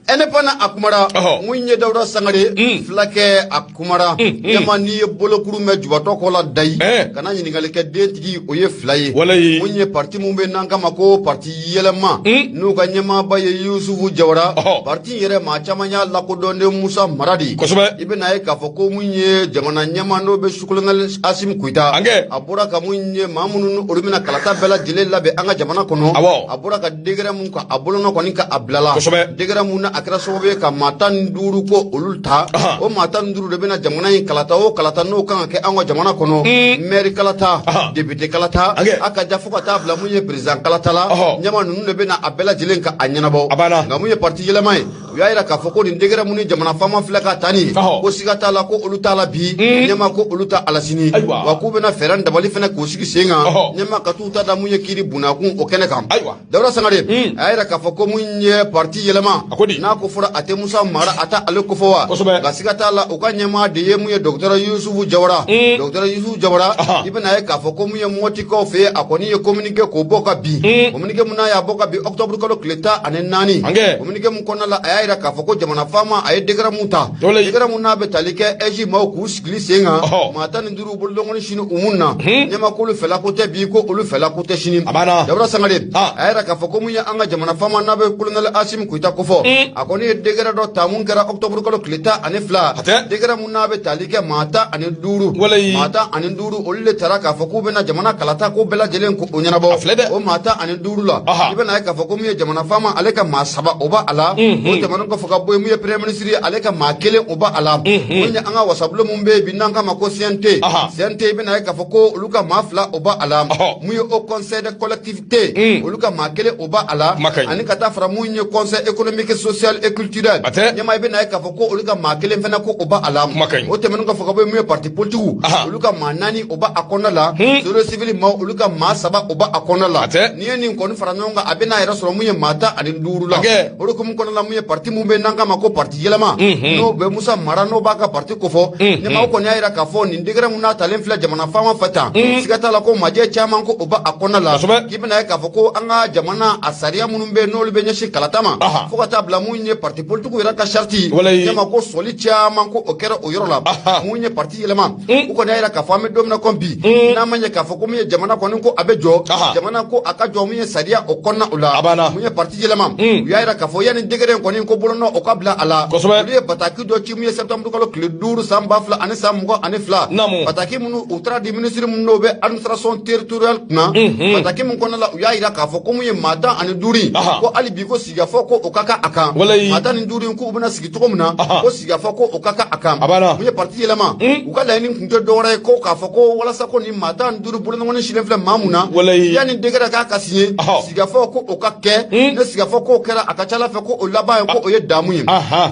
Indépendant a kumara, mun ye Dawuda Sangare fulakɛ a kumara. Ɲama, n'i ye bolokuru mɛn jubatɔ kɔ la dayi, kana ɲininkali kɛ dentigi, o ye fila ye. Mun ye parti mun bɛ n'an kama ko parti yɛlɛma, n'u ka ɲɛmaaba ye Yusufu Jawara, parti yɛrɛ maa caman y'a lakodɔn ni Musa Mara de ye. I bɛna ye k'a fɔ ko mun ye jamana ɲɛmaa n'o bɛ Colonel Assimi Goïta, a bɔra ka mun ye maa minnu olu bɛna kalata bɛɛ lajɛlen labɛn an ka jamana kɔnɔ, a bɔra ka décret mun ka a bolonɔ kɔni ka a bila la, décret mun na a kɛra sababu ye ka maa 15 ko olu ta. O maa 15 de bɛna jamana in kalata o kalata n'o kan ka kɛ an ka jamana kɔnɔ, maire kalata, député kalata, a ka ja fo ka taa bila mun ye président kalata la. Ɲɛma ninnu de bɛna a bɛɛ lajɛlen ka a ɲɛnabɔ. Nka mun ye parti yɛlɛma ye, u y'a yira k'a fɔ ko nin décret mun ni jamana faama filɛ ka ta nin, ko siga t'a la ko olu t'a la bi, ɲɛma ko olu t'a la sini, wa k'u bɛna fɛɛrɛ dabali fɛnɛ k'o sigi sen kan, ɲɛma ka t'u ta da mun ye kiiri bunakun o kɛnɛ kan. Dawuda Sangare a y'a yira k'a fɔ ko mun ye parti yɛlɛma, n'a ko fɔra a tɛ Musa Mara, a t'a ale kofɔ wa, nka siga t'a la u ka ɲɛmaa de ye mun ye docteur Yusufu Jawara. Docteur Yusufu Jawara, i bɛna ye k'a fɔ ko mun ye Mɔtikaw fɛ yen, a kɔni ye communiqué k'o bɔ ka bin, communiqué mun n'a y'a bɔ ka bin octobre kalo tile 14, communiqué mun kɔnɔna la a y'a yira k'a fɔ ko jamana faama a ye décret mun ta, décret mun n'a bɛ tali kɛ AIGE maaw k'u sigili sen kan, maa 15 bolodɔnkɔni sini u mun na, ɲɛma k'olu fɛla ko tɛ bi, ko olu fɛla ko tɛ sini. Dawuda Sangare a y'a yira k'a fɔ ko mun ye an ka jamana faama n'a bɛ colonel Assimi Goïta kofɔ, a kɔni ye décret dɔ ta mun kɛra octobre kalo tile 12, décret mun n'a bɛ tali kɛ maa 15, maa 15 olu de tara k'a fɔ k'u bɛna jamana kalata ko bɛɛ lajɛlen k'o ɲɛnabɔ. O maa 15 la, i bɛna ye k'a fɔ ko mun ye jamana faama ale ka maa 3 o b'a la, o tɛmɛnen kɔfɛ ka bɔ yen mun ye premier ministre ye ale ka maa 1 o b'a la, mun ye an ka wasabulon mun bɛ yen bi n'an k'a ma ko CNT, CNT i bɛna ye k'a fɔ ko olu ka maa 2 o b'a la, mun ye au conseil de collectivité olu ka maa 1 o b'a la, ani ka taa fara mun ye conseil économique social et culturel, ɲɛma i bɛna ye k'a fɔ ko olu ka maa 1 fana ko o b'a la. O tɛmɛnen kɔfɛ ka bɔ yen mun ye parti politique olu ka maa 4 o b'a kɔnɔna la, société civile maaw olu ka maa 3 o b'a kɔnɔna la. N'i ye nin kɔni fara ɲɔgɔn kan, a bɛna yɛrɛ sɔrɔ mun ye maa 15 la. O de hukumu kɔnɔna la mun ye parti mun bɛ n'an k'a ma ko parti yɛlɛma, n'o bɛ Musa Mara n'o b'a ka parti kofɔ, ɲɛma kɔni y'a yira k'a fɔ nin décret mun n'a talen filɛ jamana faama fɛ tan, siga t'a la ko majɛ caman ko o b'a kɔnɔna la, k'i bɛna ye k'a fɔ ko an ka jamana a sariya minnu bɛ yen n'olu bɛ ɲɛsin kalata ma, fo ka taa bila mun ye parti politique yɛrɛ ka charte, ɲɛma ko sɔli caman ko o kɛra o yɔrɔ la. Mun ye parti yɛlɛma, u kɔni y'a yira k'a fɔ an bɛ don min na komi bi, n'a ma ɲɛ k'a fɔ ko mun ye jamana kɔni ko a bɛ jɔ, jamana ko a ka jɔ mun ye sariya o kɔnɔna o la, mun ye parti yɛlɛma, u y'a yira k'a fɔ yanni décret in kɔni ko bolonɔ o ka bila a la, olu ye bataki dɔ ci mun ye septembre kalo tile 5 san 2022, bataki minnu u taara di ministre minnu n'o bɛ administration territoriale kunna, bataki min kɔnɔna la u y'a yira k'a fɔ ko mun ye maa 15 ko hali bi ko sigikafɔ ko o ka kan a kan, maa 15 k'u bɛna sigi cogo min na, ko sigikafɔ ko o ka kan a kan. Mun ye parti yɛlɛma, u ka laɲini tun tɛ dɔwɛrɛ ye ko k'a fɔ ko walasa ko nin maa 15 bolonɔngɔni silen filɛ maa mun na, yanni décret k'a ka signé, sigikafɔ ko o ka kɛ, ne sigikafɔ k'o kɛra a ka ca ala fɛ ko o laban ye ko o ye damu ye.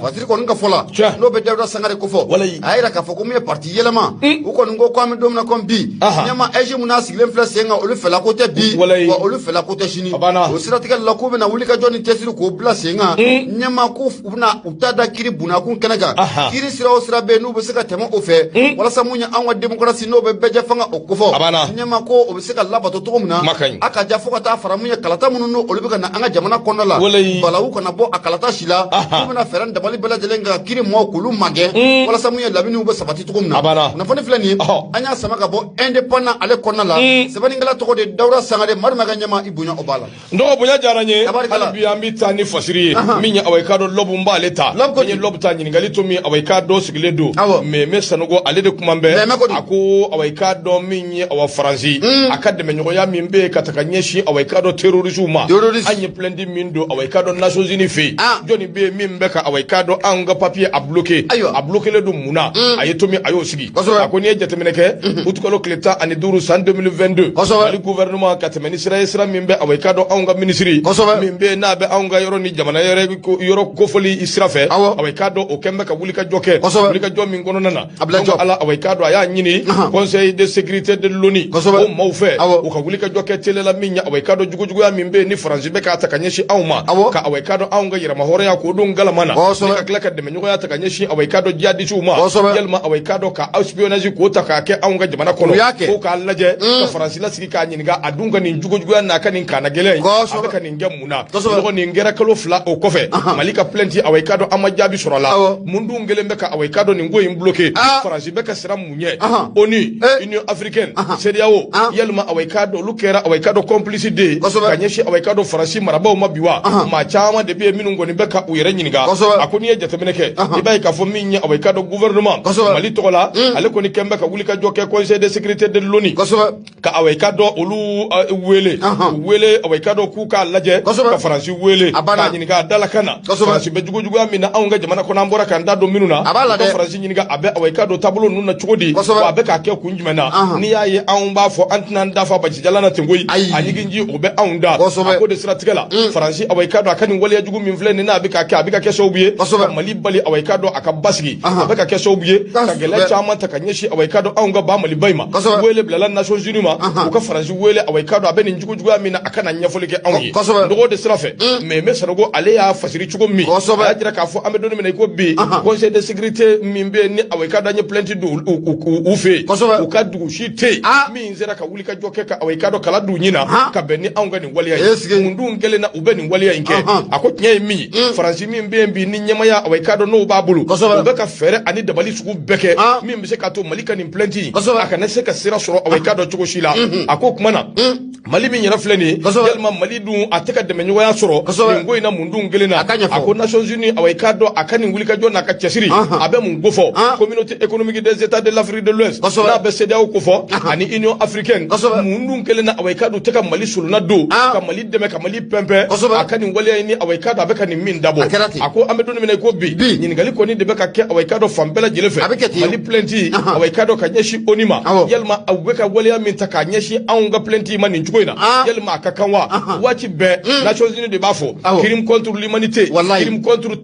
Wasiri kɔni ka fɔ la, n'o bɛ Dawuda Sangare kofɔ, a y'a yira k'a fɔ ko mun ye parti yɛlɛma, u kɔni ko k'an bɛ don min na komi bi, ɲɛma AIGE mun n'a sigilen filɛ sen kan, olu fɛla ko tɛ bi, wa olu fɛla ko tɛ sini. O siratigɛ la k'u bɛna wuli ka jɔ ni cɛsiri k'o bila sen kan, ɲɛma ko u bɛna u ta da kiiri bunakun kɛnɛ kan, kiiri sira o sira bɛ yen n'u bɛ se ka tɛmɛ o fɛ, walasa mun ye anw ka démocratie n'o bɛ bɛɛ fanga o kofɔ, ɲɛma ko o bɛ se ka labato cogo min na, a ka ja fo ka taa fara mun ye kalata minnu n'olu bɛ ka na an ka jamana kɔnɔna la, balawu kana bɔ a kalata si la. la k'u bɛna fɛɛrɛ dabali bɛɛ lajɛlen ka kiiri mɔgɔw k'olu magɛn walasa mun ye labɛnniw bɛ sabati cogo min na. Kunnafoni filɛ nin ye, an y'a sama ka bɔ Indépendant ale kɔnɔna la. Sɛbɛnnikɛla tɔgɔ de Dawuda Sangare. Madu ma ka ɲɛma, i bonya o b'a la. N dɔgɔ, bonya diyara n ye. Hali bi an bɛ taa ni fasiri ye min ye, awa, i k'a dɔn L'Obs, n b'ale ta. N ye L'Obs ta, ɲininkali to min, awa, i k'a dɔn sigilen don Mɛmɛ Sanogo, ale de kuma bɛɛ. A ko, awa, i k'a dɔn min ye, awa, Faransi a ka dɛmɛɲɔgɔnya min bɛ yen ka taga ɲɛsin, awa, i k'a dɔn terrorisiw ma. An ye plainte min don, awa, i k'a dɔn Nations Unies fɛ yen, jɔnni bɛ yen min bɛ ka, awa, i k'a dɔn anw ka papier a bloqué? A bloqué don mun na? A ye to min, a y'o sigi. A ko n'i ye jateminɛ kɛ, utukalo tile 15 san 2022, Mali gouvernement ka tɛmɛ ni sira ye, sira min bɛ, awa, i k'a dɔn anw ka minisiri min bɛ yen n'a bɛ anw ka yɔrɔ ni jamana yɛrɛ yɔrɔ kofɔli sira fɛ, awa, i k'a dɔn o kɛn bɛ ka wulikajɔ kɛ, wulikajɔ min kɔnɔna na, donc ala, awa, i k'a dɔn a y'a ɲini Conseil de sécurité de l'ONU o maaw fɛ, u ka wulikajɔ kɛ teliya la min ye, awa, i k'a dɔn jugujuguya min bɛ yen ni Faransi bɛ k'a ta ka ɲɛsin anw ma, ka, awa, i k'a dɔn anw ka yɛrɛmahɔrɔnya k'o don galama na, ni ka tila ka dɛmɛɲɔgɔnya ta ka ɲɛsin, awa, i k'a dɔn jihadisiw ma, yalima, awa, i k'a dɔn ka espionnage k'o ta k'a kɛ anw ka jamana kɔnɔ, ko k'a lajɛ ka Faransi lasigi k'a ɲininka a dun ka nin jugujuguya n'a ka nin kana gɛlɛn in, a bɛ ka nin kɛ mun na. Dɔgɔ, nin kɛra kalo 2 o kɔfɛ, Mali ka plainte, awa, i k'a dɔn an ma jaabi sɔrɔ a la. Mun dun kelen bɛ ka, awa, i k'a dɔn nin ko in bloqué? Faransi bɛ ka siran mun ɲɛ? ONU, Union africaine, CEDEAO, yalima, awa, i k'a dɔn olu kɛra, awa, i k'a dɔn complice de ye ka ɲɛsin, awa, i k'a dɔn Faransi marabaaw ma bi wa? Maa caman de bɛ yen minnu kɔni bɛ ka u yɛrɛ ɲininka. A ko n'i ye jateminɛ kɛ, i b'a ye k'a fɔ min ye, awa, i k'a dɔn gouvernement Mali tɔgɔ la, ale kɔni kɛn bɛ ka wulikajɔ kɛ Conseil de sécurité de l'ONU, ka, awa, i k'a dɔn olu wele, u wele, awa, i k'a dɔn k'u k'a lajɛ ka Faransi wele k'a ɲininka a dalakan na, Faransi bɛ jugujuguya min na anw ka jamana kɔnɔ, an bɔra k'an da don minnu na, ka Faransi ɲininka a bɛ, awa, i k'a dɔn taabolo ninnu na cogo di, wa a bɛ k'a kɛ kun jumɛn na. N'i y'a ye anw b'a fɔ an tɛna an dafa basijalan na ten koyi, a ɲiginji o bɛ anw da. A ko de siratigɛ la, Faransi, awa, i k'a dɔn a ka nin waleya jugu min filɛ nin n'a bɛ k'a kɛ, a bɛ ka kɛ sababu ye ka Mali bali, awa, i k'a dɔn a ka basigi, a bɛ ka kɛ sababu ye ka gɛlɛya caman ta ka ɲɛsin, awa, i k'a dɔn anw ka ba Maliba in ma. Wele bilala Nations Unies ma, u ka Faransi wele, awa, i k'a dɔn a bɛ nin jugujuguya min na, a ka na ɲɛfɔli kɛ anw ye. Dɔgɔ de sira fɛ, Mɛmɛ Sanogo, ale y'a fasiri cogo min, a y'a jira k'a fɔ an bɛ don min na i ko bi, Conseil de sécurité min bɛ yen ni, awa, i k'a dɔn an ye plainte don u fɛ yen, u ka dugu si tɛ yen min sera ka wuli ka jɔ kɛ ka, awa, i k'a dɔn kala d'u ɲin na ka bɛn ni anw ka nin waleya ye. Mun dun kɛlen na u bɛ nin waleya in kɛ? A ko tiɲɛ ye min ye, Faransi min bɛ yen bi ni ɲɛmaya, awa, i k'a dɔn n'o b'a bolo, u bɛ ka fɛɛrɛ ani dabali sugu bɛɛ kɛ min bɛ se k'a to Mali ka nin plainte in, a kana se ka sira sɔrɔ, awa, i k'a dɔn cogo si la. A ko kuma na, Mali min yɛrɛ filɛ nin ye, yalima Mali dun a tɛ ka dɛmɛɲɔgɔnya sɔrɔ nin ko in na, mun dun kelen na? A ko Nations Unies, awa, i k'a dɔn a ka nin wulikajɔ n'a ka cɛsiri, a bɛ mun kofɔ? Communauté économique des États de l'Afrique de l'Ouest n'a bɛ CEDEAO kofɔ ani Union africaine, mun dun kelen na, awa, i k'a dɔn u tɛ ka Mali solonna don ka Mali dɛmɛ, ka Mali pɛnpɛn a ka nin waleya in ni, awa, i k'a dɔn a bɛ ka nin min dabɔ? A ko an bɛ don min na i ko bi, ɲininkali kɔni de bɛ ka kɛ, awa, i k'a dɔn fan bɛɛ lajɛlen fɛ. Mali plainte, awa, i k'a dɔn ka ɲɛsin ONU ma, yalima u bɛ ka waleya min ta k'a ɲɛsin anw ka plainte ma nin cogo in na, yalima a ka kan wa? Waati bɛɛ Nations Unies de b'a fɔ crime contre l'humanité, crime contre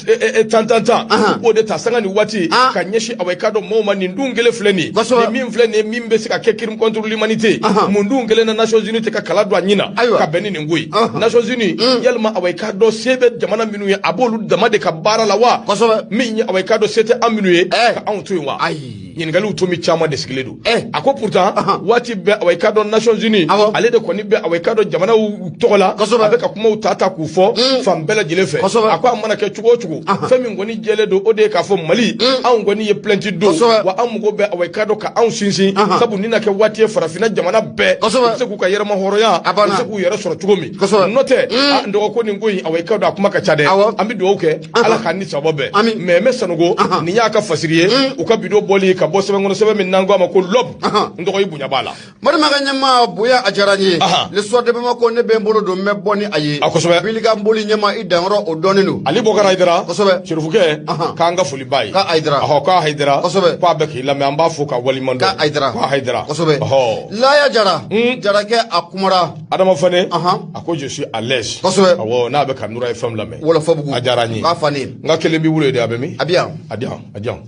tan tan tan, u b'o de ta sanga ni waati ka ɲɛsin, awa, i k'a dɔn maaw ma. Nin dun kelen filɛ nin ye, nin min filɛ nin ye min bɛ se ka kɛ crime contre l'humanité, mun dun kelen na Nations Unies tɛ ka kala don a ɲin na ka bɛn ni nin ko ye? Nations Unies, yalima, awa, i k'a dɔn se bɛ jamana minnu ye, a b'olu dama de ka baara la wa? Min ye, awa, i k'a dɔn se tɛ an minnu ye ka anw to yen wa? Ɲininkaliw to min caman de sigilen don. A ko pourtant waati bɛɛ, awa, i k'a dɔn Nations Unies, ale de kɔni bɛ, awa, i k'a dɔn jamanaw tɔgɔ la, a bɛ ka kumaw ta ta k'u fɔ fan bɛɛ lajɛlen fɛ. A ko a mana kɛ cogo o cogo, fɛn min kɔni jɛlen don, o de ye k'a fɔ Mali anw kɔni ye plainte don, wa an mago bɛ, awa, i k'a dɔn ka anw sinsin, sabu nin na kɛ waati ye farafinna jamana bɛɛ u bɛ se k'u ka yɛrɛma hɔrɔnya, u bɛ se k'u yɛrɛ sɔrɔ cogo min. N'o tɛ, n dɔgɔ, ko nin ko in, awa, i k'a dɔn a kuma ka ca dɛ. An bɛ dugawu kɛ, Ala k'an ni sababa bɛn. Mɛmɛ Sanogo, nin y'a ka fasiri ye u ka bidon bɔli ka bɔ sɛbɛn kɔnɔ, sɛbɛn min n'an ko a ma ko L'Obs. N dɔgɔ, i bonya b'a la. Madama ka ɲɛma, bonya a diyara n ye. Le Soir de Bamako, ne bɛ n bolo don, n bɛ bɔ ni a ye. A kosɛbɛ. Bilika n boli ɲɛma, i danyɔrɔ o dɔnnen don. Ali Bɔkari Hayidara. Serifukɛ, k'an ka foli b'a ye. K'a Hayidara. Ɔhɔ, k'a Hayidara. K'a bɛ k'i lamɛn, an b'a fo ka waleɲuman dɔn. K'a Hayidara. K'a Hayidara. Kosɛbɛ. Laya Jara. Jarakɛ, a kumara. Adama Fane. A ko je suis à l'aise. Kosɛbɛ. Awɔ, n'a bɛ ka Nura FM lamɛn. Wɔlɔfɔbugu. A diyara n ye. K'a fani. N ka kelen b'i bolo yen de, a bɛ min? A bɛ yan. A di yan, a di yan.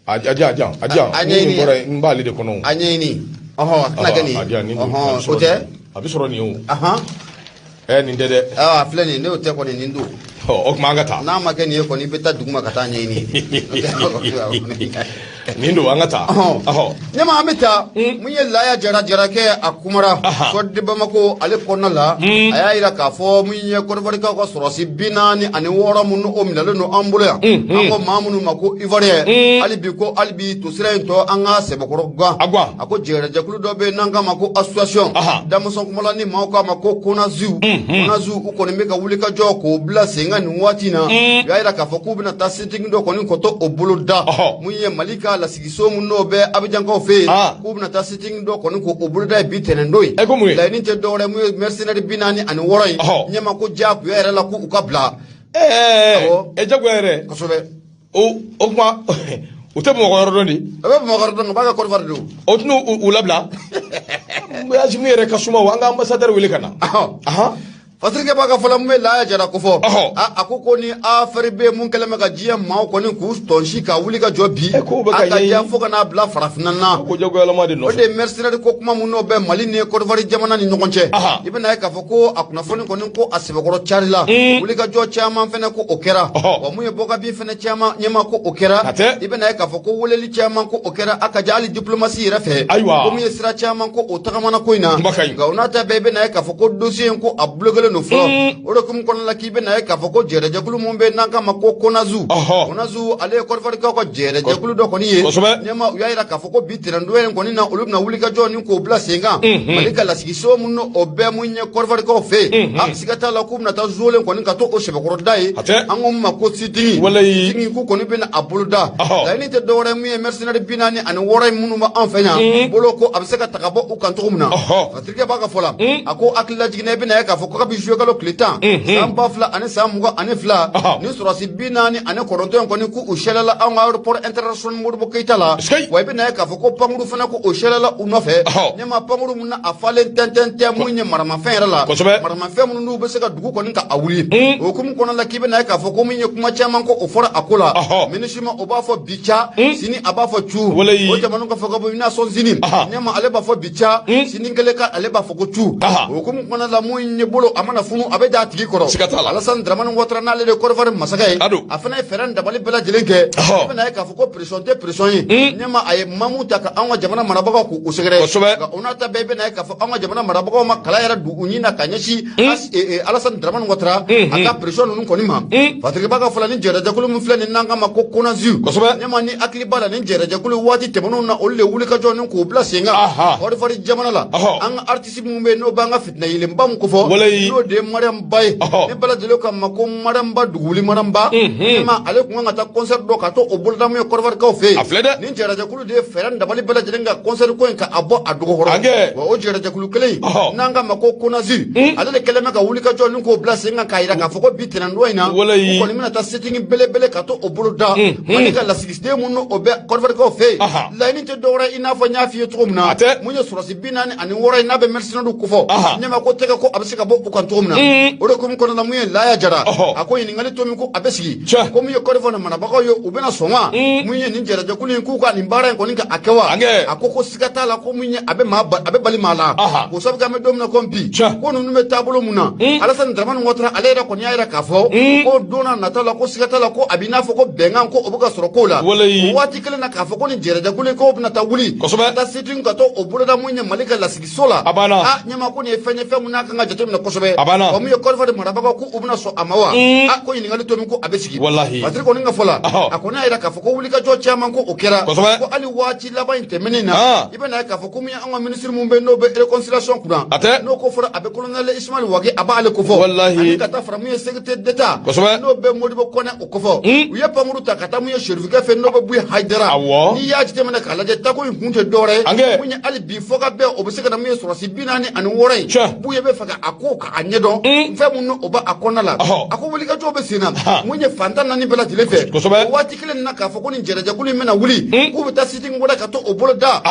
A di yan, a di yan, a di yan. A ɲɛɲini. Nin bɔra yen, n b'ale de kɔnɔ. A ɲɛɲini. Ɔhɔn, a tɛna kɛ nin ye. A di yan, nin don. Ɔhɔn, o tɛ. A bɛ sɔrɔ nin ye o. Ɛ, nin tɛ dɛ. A filɛ nin ye, n'o tɛ kɔni, nin don. Ɔ, o tuma an ka taa. N'a ma kɛ nin ye kɔni, i bɛ taa duguma ka taa ɲɛɲini. Nin don, an ka taa. Ɲama, an bɛ taa. Mun ye Laya Jara Jarakɛ, a kumara Soir de Bamako ale kɔnɔna la. A y'a yira k'a fɔ mun ye Kɔdiwarikaw ka sɔrɔsi 46 minnu o minɛlen don an bolo yan, an ko maa minnu ma ko Ivoirien, hali bi ko hali bi tosira in tɔ an ka sɛbɛkɔrɔ gan. A gan. A ko jɛrɛjɛkulu dɔ bɛ yen n'an k'a ma ko association denmisɛn kumala ni maaw k'a ma ko CONASU. CONASU, u kɔni bɛ ka wuli ka jɔ k'o bila sen kan nin waati in na. U y'a yira k'a fɔ k'u bɛna taa sit-in dɔ kɔni kɔtɔ o bolo da. Mun ye Mali ka lasigiso mun n'o bɛ Abijankaw fɛ yen, k'u bɛna taa sit-in dɔ kɔni k'o bolo da bi tɛnɛn don ye. E ko mun ye? Laɲini tɛ dɔwɛrɛ, mun ye mercenaire 46 in, ɲɛma ko diyagoya yɛrɛ la k'u ka bila. Ɛɛ, jagoya yɛrɛ? Kosɛbɛ. O kuma, u tɛ Bamakɔ yɔrɔ dɔn de? A bɛ Bamakɔ yɔrɔ dɔn, u b'a kɛ Côte d'Ivoire de don. O tɛna u labila. Asimi yɛrɛ ka suma, an ka ambassadeur wele ka na. Fasirikɛ b'a ka fɔlɔ, mun bɛ Laya Jara ko fɔ, a ko ni affaire bɛ mun kɛlen bɛ ka diɲɛ maaw kɔni k'u tɔnsi ka wuli ka jɔ bi, a ka diya fo ka n'a bila farafinna na. Ko jagoyalama de nɔfɛ. O de ye mercenaire ko kuma mun n'o bɛ Mali ni Côte d'Ivoire jamana ni ɲɔgɔn cɛ. I bɛna ye k'a fɔ ko a kunnafoni kɔni ko a sɛbɛkɔrɔ cari la, wuli ka jɔ caman fɛnɛ ko o kɛra. Wa mun ye bɔkabi fɛnɛ caman ɲɛma ko o kɛra. I bɛna ye k'a fɔ ko weleli caman ko o kɛra, a ka ja hali diplomatie yɛrɛ fɛ. Ayiwa. Ko mun ye sira caman ko o tagamana ko in na. Nka o n'a ta bɛɛ, i bɛna ye k'a fɔ ko dossier in ko a bloqué don fɔlɔ. O de hukumu kɔnɔna la, k'i bɛna ye k'a fɔ ko jɛrɛjɛkulu mun bɛ n'an k'a ma ko CONASU. CONASU, ale ye Côte d'Ivoire ka jɛrɛjɛkulu dɔ kɔni ye. Ɲɛma, u y'a yira k'a fɔ ko bi tɛnɛndon in kɔni na, olu bɛna wuli ka jɔ ni k'o bila sen kan Mali ka lasigiso mun o bɛɛ mun ye Côte d'Ivoire fɛ yen. A siga t'a la k'u bɛna taa zolen kɔni ka to o sɛbɛkɔrɔ da ye. An ko mun ma ko sit-in. Sit-in k'u kɔni bɛna a bolo da. Laɲini tɛ dɔwɛrɛ, mun ye mercenaire 46 in minnu bɛ an fɛ yan bolo, ko a bɛ se ka ta ka bɔ u kan cogo min na. Fatirikɛ b'a ka fɔ la, a ko hakili lajiginna, i bɛna ye k'a fɔ ko kabi juillet kalo tile 10 san 2022, ni sɔrɔsi 49 in kɔni k'u sɛlɛla an ka aéroport international Modibo Keyita la. Wa i bɛna ye k'a fɔ ko pankuru fana ko o sɛlɛla u nɔfɛ. Ne ma pankuru mun na a falen tɛntɛn tɛ mun ye maramafɛn yɛrɛ la, maramafɛn minnu n'u bɛ se ka dugu kɔni ka a wuli. O hukumu kɔnɔna la, k'i bɛna ye k'a fɔ ko min ye kuma caman ko o fɔra a ko la. MINUSMA, o b'a fɔ bi ca, sini a b'a fɔ cu. O jamana ka fɔ ka bɔ Nations Unies, ne ma ale b'a fɔ bi ca, sini kelen ka ale b'a fɔ ko cu. O hukumu kɔnɔna la, mun ye bolo a mana funu, a bɛ da a tigi kɔrɔ. Alassane Dramane Ouattara, n'ale de ye Côte d'Ivoire masakɛ ye, a fana ye fɛɛrɛ dabali bɛɛ lajɛlen kɛ. I bɛna ye k'a fɔ ko pression tɛ pression ye, ne ma a ye mamu ta ka anw ka jamana marabagaw k'u sɛgɛrɛ. Nka o n'a ta bɛɛ, i bɛna ye k'a fɔ anw ka jamana marabagaw ma kala yɛrɛ don u ɲin na ka ɲɛsin Alassane Dramane Ouattara a ka pression ninnu kɔni ma. Fatirikɛba ka fɔla, ni jɛrɛjɛkulu min filɛ nin n'an k'a ma ko CONASU, ne ma ni hakili b'a la, ni jɛrɛjɛkulu waati tɛmɛnenw na, olu de wuli ka jɔ ni k'o bila sen kan Côte d'Ivoire jamana la. An ka artiste minnu bɛ yen n'o b'an ka fitinɛ yelenba min kofɔ, n'o de ye Mariam Ba ye, ne bɛɛ lajɛlen k'a ma ko Mariam Ba, duguli Mariam Ba, ne ma ale kun kan ka taa concert dɔ ka to o boloda mun ye Côte d'Ivoire kaw fɛ yen. A filɛ dɛ. Ni jɛrɛjɛkulu de ye fɛɛrɛ dabali bɛɛ lajɛlen ka concert ko in ka a bɔ a dɔgɔkɔrɔ. Wa o jɛrɛjɛkulu kelen in n'an k'a ma ko CONASU, ale de kɛlen bɛ ka wuli ka jɔ ni k'o bila sen kan k'a yira k'a fɔ ko bi tɛnɛndon in na, u kɔni bɛna taa sit-in belebele ka to o bolo da Mali ka lasigiden minnu o bɛ Côte d'Ivoire kaw fɛ yen. Laɲini tɛ dɔwɛrɛ, i n'a fɔ n y'a f'i ye cogo min na, mun ye sɔrɔsi 46 in n'a bɛ mercenaires kofɔ, ɲɛma ko tɛgɛ ko a bɛ se ka bɔ u kan cogo min na. O de hukumu kɔnɔna la, mun ye Laya Jara, a ko ɲininkali to min ko a bɛ sigi, ko mun ye Côte d'Ivoire marabagaw ye, u bɛna sɔn wa mun ye nin jɛrɛjɛkulu in k'u ka nin baara in kɔni ka a kɛ wa? A ko siga t'a la ko mun ye a bɛ maa a bɛ bali maa la, k'o sabu kɛ an bɛ don min na komi bi, ko ninnu bɛ taabolo mun na. Alassane Dramane Ouattara, ale yɛrɛ kɔni y'a yira k'a fɔ ko don n'a nata la, ko siga t'a la ko a b'i n'a fɔ ko bɛnkan ko o bɛ ka sɔrɔ ko la. O waati kelen na, k'a fɔ ko nin jɛrɛjɛkulu in k'o bɛna taa wuli ka taa sit-in ka to o boloda mun ye Mali ka lasigiso la. A ɲɛma ko nin ye fɛn ye, fɛn mun n'a kan ka jateminɛ kosɛbɛ. Wa mun ye Côte d'Ivoire marabagaw k'u bɛna sɔn a ma wa? A ko ɲininkali to min ko a bɛ sigi. Patiri kɔni ka fɔ la, a kɔni y'a yira k'a fɔ ko wulikajɔ caman ko o kɛra, ko hali waati laban in tɛmɛnen na, i bɛna ye k'a fɔ ko mun ye an ka minisiri mun bɛ n'o bɛ réconciliation kunna, n'o ko fɔra a bɛ colonel Ismaël Wagué, a b'ale kofɔ, ani ka taa fara mun ye secrétaire d'État n'o bɛ Modibo Kɔnɛ o kofɔ. U ye pankuru ta ka taa mun ye Cherifukɛ fɛ n'o bɛ Buye Hayidara. N'i y'a jateminɛ k'a lajɛ, tako in kun tɛ dɔwɛrɛ ye, mun ye hali bi fɔ ka bɛn o bɛ se ka na mun ye sɔrɔsi 46 in, Buye bɛ fɛ ka a ko k'a ɲɛdɔn fɛn mun o b'a kɔnɔna la. A ko wulikajɔ bɛ sen na mun ye fantan naani bɛɛ lajɛlen fɛ. O waati kelen na, k'a fɔ ko nin jɛrɛjɛkulu in bɛna wuli k'u bɛ taa sit-in wɛrɛ ka to o bolo da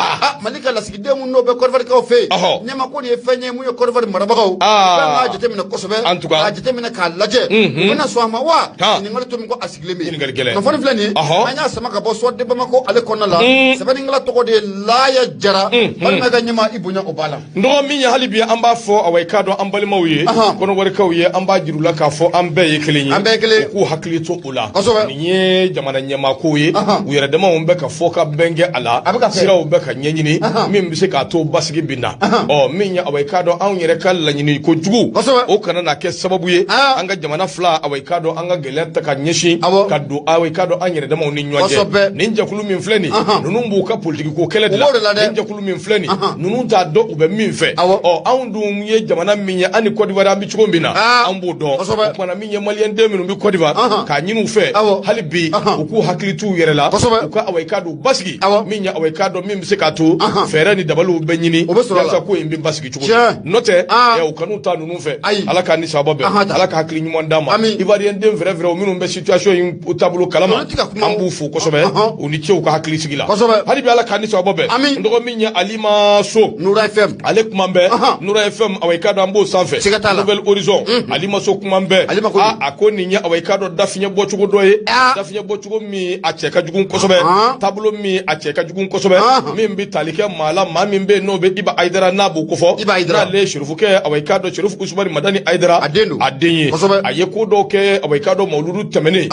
Mali ka lasigiden mun n'o bɛ Côte d'Ivoire kaw fɛ yen, ɲɛma ko nin ye fɛn ye mun ye Côte d'Ivoire marabagaw fɛn k'a jateminɛ kosɛbɛ, k'a jateminɛ k'a lajɛ, u bɛna sɔn a ma wa? Ɲininkali to min ko a sigilen bɛ yen. Kunnafoni filɛ nin ye, an y'a sama ka bɔ Soir de Bamako ale kɔnɔna la. Sɛbɛnnikɛla tɔgɔ de ye Laya Jara. Balima ka ɲɛma, i bonya o b'a la. N dɔgɔ min ye, hali bi an b'a fɔ, awa, i k'a dɔn an balimaw ye. ye, Kɔnɔwarikaw ye, an b'a jir'u la k'a fɔ an bɛɛ ye kelen ye. An bɛɛ ye kelen. U k'u hakili to o la. Kosɛbɛ. Nin ye jamana ɲɛmaako ye. U yɛrɛ damaw bɛ ka fɔ ka bɛn kɛ a la. A bɛ ka kɛ. Siraw bɛ ka ɲɛɲini min bɛ se k'a to basigi bɛ na. Ɔ, min ye, awa, i k'a dɔn, anw yɛrɛ ka laɲini kojugu, o kana na kɛ sababu ye an ka jamana fila, awa, i k'a dɔn, an ka gɛlɛya ta ka ɲɛsin ka don, awa, i k'a dɔn, an yɛrɛ damaw ni ɲɔgɔn cɛ. Nin jɛkulu min filɛ nin, ninnu b'u ka politiki ko kɛlɛ de U b'o de la la. dɛ. Nin jɛkulu min filɛ nin, ninnu t'a dɔn u bɛ min fɛ. Ɔ, anw dun ye jamana min ye, an ni Côte d'Ivoire, an bɛ cogo min na, an b'o dɔn. O kumana, min ye maliyɛn den minnu bɛ Côte d'Ivoire, k'a ɲini u fɛ hali bi, u k'u hakili t'u yɛrɛ la, u ka, awa, i k'a dɔn, basigi min ye, awa, i k'a dɔn, min bɛ se k'a to fɛɛrɛ ni dabaliw bɛ ɲini O bɛ sɔrɔ a la. walasa ko in bɛ basigi cogo min. N'o tɛ u kan'u ta ninnu fɛ. Ayi. Ala k'an ni sababa bɛn. Ala ka hakili ɲuman d'an ma. Ami. Ivoirien den fɛrɛ fɛrɛ minnu bɛ situation in taabolo kalama, Olu tɛ ka kuma an o. b'u fo kosɛbɛ. U ni ce u ka hakili sigi la. Hali bi, Ala k'an ni sababa bɛn. Ami. N dɔgɔ min ye Alima So, Nura FM. Ale kuma bɛɛ, Nura FM, awa, i k'a dɔn, an b'o sanfɛ. Siga t'a la. Nouvel Horizon, Alima So kuma bɛɛ. Alima ko di? A ko nin ye, awa, i k'a dɔn, dafiɲɛ bɔcogo dɔ ye, dafiɲɛ bɔcogo min a cɛ ka jugu kosɛbɛ, taabolo min a cɛ ka jugu kosɛbɛ, min bɛ tali kɛ maa la, maa min bɛ yen n'o bɛ Iba Ayidara, n'a b'o kofɔ. Iba Ayidara. N'ale ye Serifukɛ, awa, i k'a dɔn, Serifu Usumani Madani Ayidara. A den don. A den ye. Kosɛbɛ. A ye ko dɔw kɛ, awa, i k'a dɔn, mawuludu tɛmɛnen.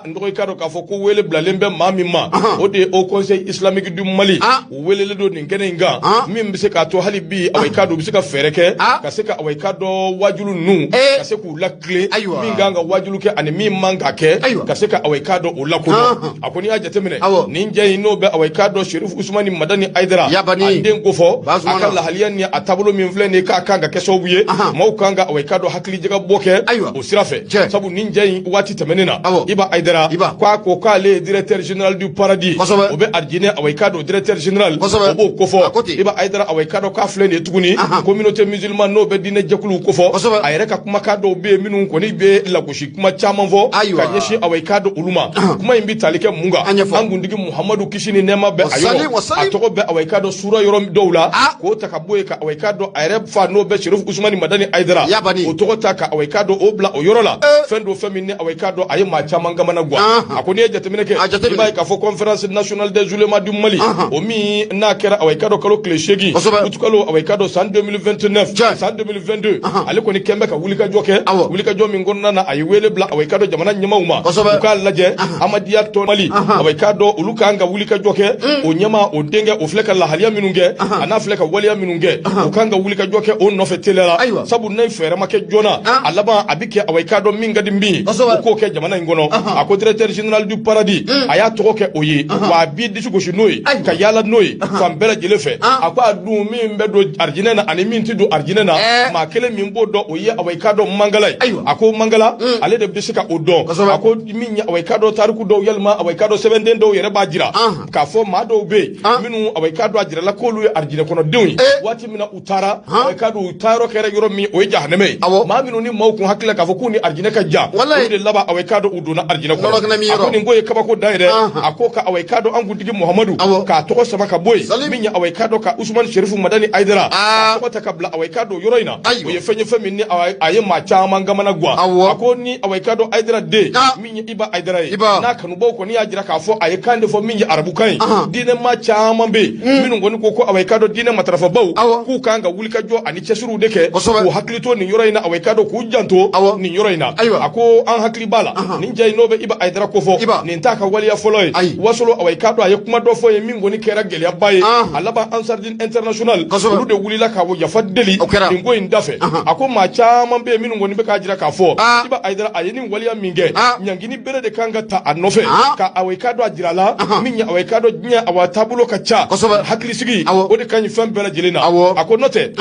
N dɔgɔ, i k'a dɔn k'a fɔ ko wele bilalen bɛ maa min ma, o de ye Haut Conseil islamique du Mali. U welelen don nin kɛnɛ in kan, min bɛ se k'a to hali bi, awa, i k'a dɔn, u bɛ se ka fɛɛrɛ kɛ ka se ka, awa, i k'a dɔn, wajulu ninnu ka se k'u lakile, min kan ka wajulu kɛ ani min man ka kɛ, ka se ka, awa, i k'a dɔn, o lakodɔn. A ko n'i y'a jateminɛ, nin jɛ in n'o bɛ, awa, i k'a dɔn, Serif Usumani Madani Ayidara, Yabani. a den ko fɔ, a Bazumana. ka lahaliya ni a taabolo min filɛ nin ye, k'a kan ka kɛ sababu ye maaw kan ka, awa, i k'a dɔn, hakilijagabɔ kɛ o sira fɛ. Sabu nin jɛ in, waati tɛmɛnen na, Iba Ayidara k'a ko k'ale ye directeur général du paradis, o bɛ Arijinɛ, awa, i k'a dɔn, directeur général, o b'o kofɔ. A ko ten. Iba Ayidara, awa, i k'a dɔn k'a filɛ nin ye tuguni, communauté musulmane n'o bɛ diinɛ jɛkuluw kofɔ, a yɛrɛ ka kumakan dɔw bɛ yen minnu kɔni bɛ lagosi kuma caman fɔ ka ɲɛsin, awa, i k'a dɔn, olu ma. Kuma in bɛ tali kɛ mun kan? An ɲɛfɔ. An kuntigi Muhamadu, kisi ni nɛɛma bɛ a Wasali, yɔrɔ, wasali. a tɔgɔ bɛ, awa, i k'a dɔn, sura yɔrɔ dɔw la, k'o ta ka bɔ yen, ka, awa, i k'a dɔn, a yɛrɛ fa n'o bɛ Serif Usumani Madani Ayidara, Yabani. o tɔgɔ ta ka, awa, i k'a dɔn, o bila o yɔrɔ la. Fɛn do, fɛn min ni, awa, i k'a dɔn, a ye maa caman kamana gan. A ko n'i ye jateminɛ kɛ, A jateminɛ. i b'a ye k'a fɔ conférence nationale des oulémas du Mali, o min n'a kɛra, awa, i k'a dɔn, kalo tile 8 utukalo, awa, i k'a dɔn, san 2029, san 2022, ale kɔni kɛn bɛ ka wulikajɔ kɛ, wulikajɔ min kɔnɔna na, a ye wele bila, awa, i k'a dɔn, jamana ɲɛmaaw ma, u k'a lajɛ Amadiya tɔn Mali, awa, i k'a dɔn, olu kan ka wulikajɔ kɛ. O ɲɛmaa, o denkɛ, o filɛ ka lahaliya minnu kɛ, a n'a filɛ ka waleya minnu kɛ, u kan ka wulikajɔ kɛ o nɔfɛ teliya la. Sabu ne fɛɛrɛ ma kɛ joona, a laban a bɛ kɛ, awa, i k'a dɔn, min ka di min ye, o k'o kɛ jamana in kɔnɔ. A ko directeur général du paradis, a y'a tɔgɔ kɛ o ye, wa a b'i disi gosi n'o ye, ka yaala n'o ye fan bɛɛ lajɛlen fɛ. A ko a dun, min bɛ don arijinɛ na ani min tɛ don arijinɛ na, maa kelen min b'o dɔn, o ye, awa, i k'a dɔn, Mangala ye. A ko Mangala, ale de bɛ se ka o dɔn. A ko min ye, awa, i k'a dɔn, tariku dɔw yalima, awa, i k'a dɔn, sɛbɛnden dɔw yɛrɛ b'a jira k'a fɔ maa dɔw bɛ yen minnu, awa, i k'a dɔn, a jirala k'olu ye arijinɛ kɔnɔdenw ye, waati min na u taara, awa, i k'a dɔn, u taayɔrɔ kɛra yɔrɔ min, o ye jahanɛmɛ ye. Maa minnu ni maaw kun hakili la k'a fɔ k'u ni arijinɛ ka jan, olu de laban, awa, i k'a dɔn, u donna arijinɛ Nɔnɔ kɛnɛ min kɔnɔ. A ko yɔrɔ. nin ko ye kabako dan ye dɛ. A ko ka, awa, i k'a dɔn, an kuntigi Muhamadu k'a tɔgɔ sama ka bɔ yen, min ye, awa, i k'a dɔn, ka Usumani Serifu Madani Ayidara k'a tɔgɔ ta ka bila, awa, i k'a dɔn, yɔrɔ in na, o ye fɛn ye, fɛn min ni, awa, a ye maa caman kamana gan. A ko ni, awa, i k'a dɔn, Ayidara den min ye Iba Ayidara ye, n'a kanubaw kɔni y'a jira k'a fɔ a ye kan de fɔ min ye arabukan ye, diinɛ maa caman bɛ yen minnu kɔni ko awa, i k'a dɔn, diinɛ matarafabaw k'u kan ka wulikajɔ ani cɛsiriw de kɛ k'u hakili to nin yɔrɔ in na, awa, i k'a dɔn, k'u janto nin yɔrɔ in na. A ko an hakili b'a la, nin jɛ in n'o bɛ Iba Ayidara kofɔ, nin t'a ka waleya fɔlɔ ye. Wasolo, awa, i k'a dɔn, a ye kuma dɔ fɔ ye min kɔni kɛra gɛlɛyaba ye. A laban, Ansardine international, olu de wulila ka yafa deli nin ko in dafɛ. A ko maa caman bɛ yen minnu kɔni bɛ k'a jira k'a fɔ Iba Ayidara, a ye nin waleya min kɛ, ɲangini bere de kan ka ta a nɔfɛ, ka, awa, i k'a dɔn, a jira la min ye, awa, i k'a dɔn, diɲɛ, awa, taabolo ka ca, hakilisigi o de ka ɲi fɛn bɛɛ lajɛlen na. A ko n'o tɛ,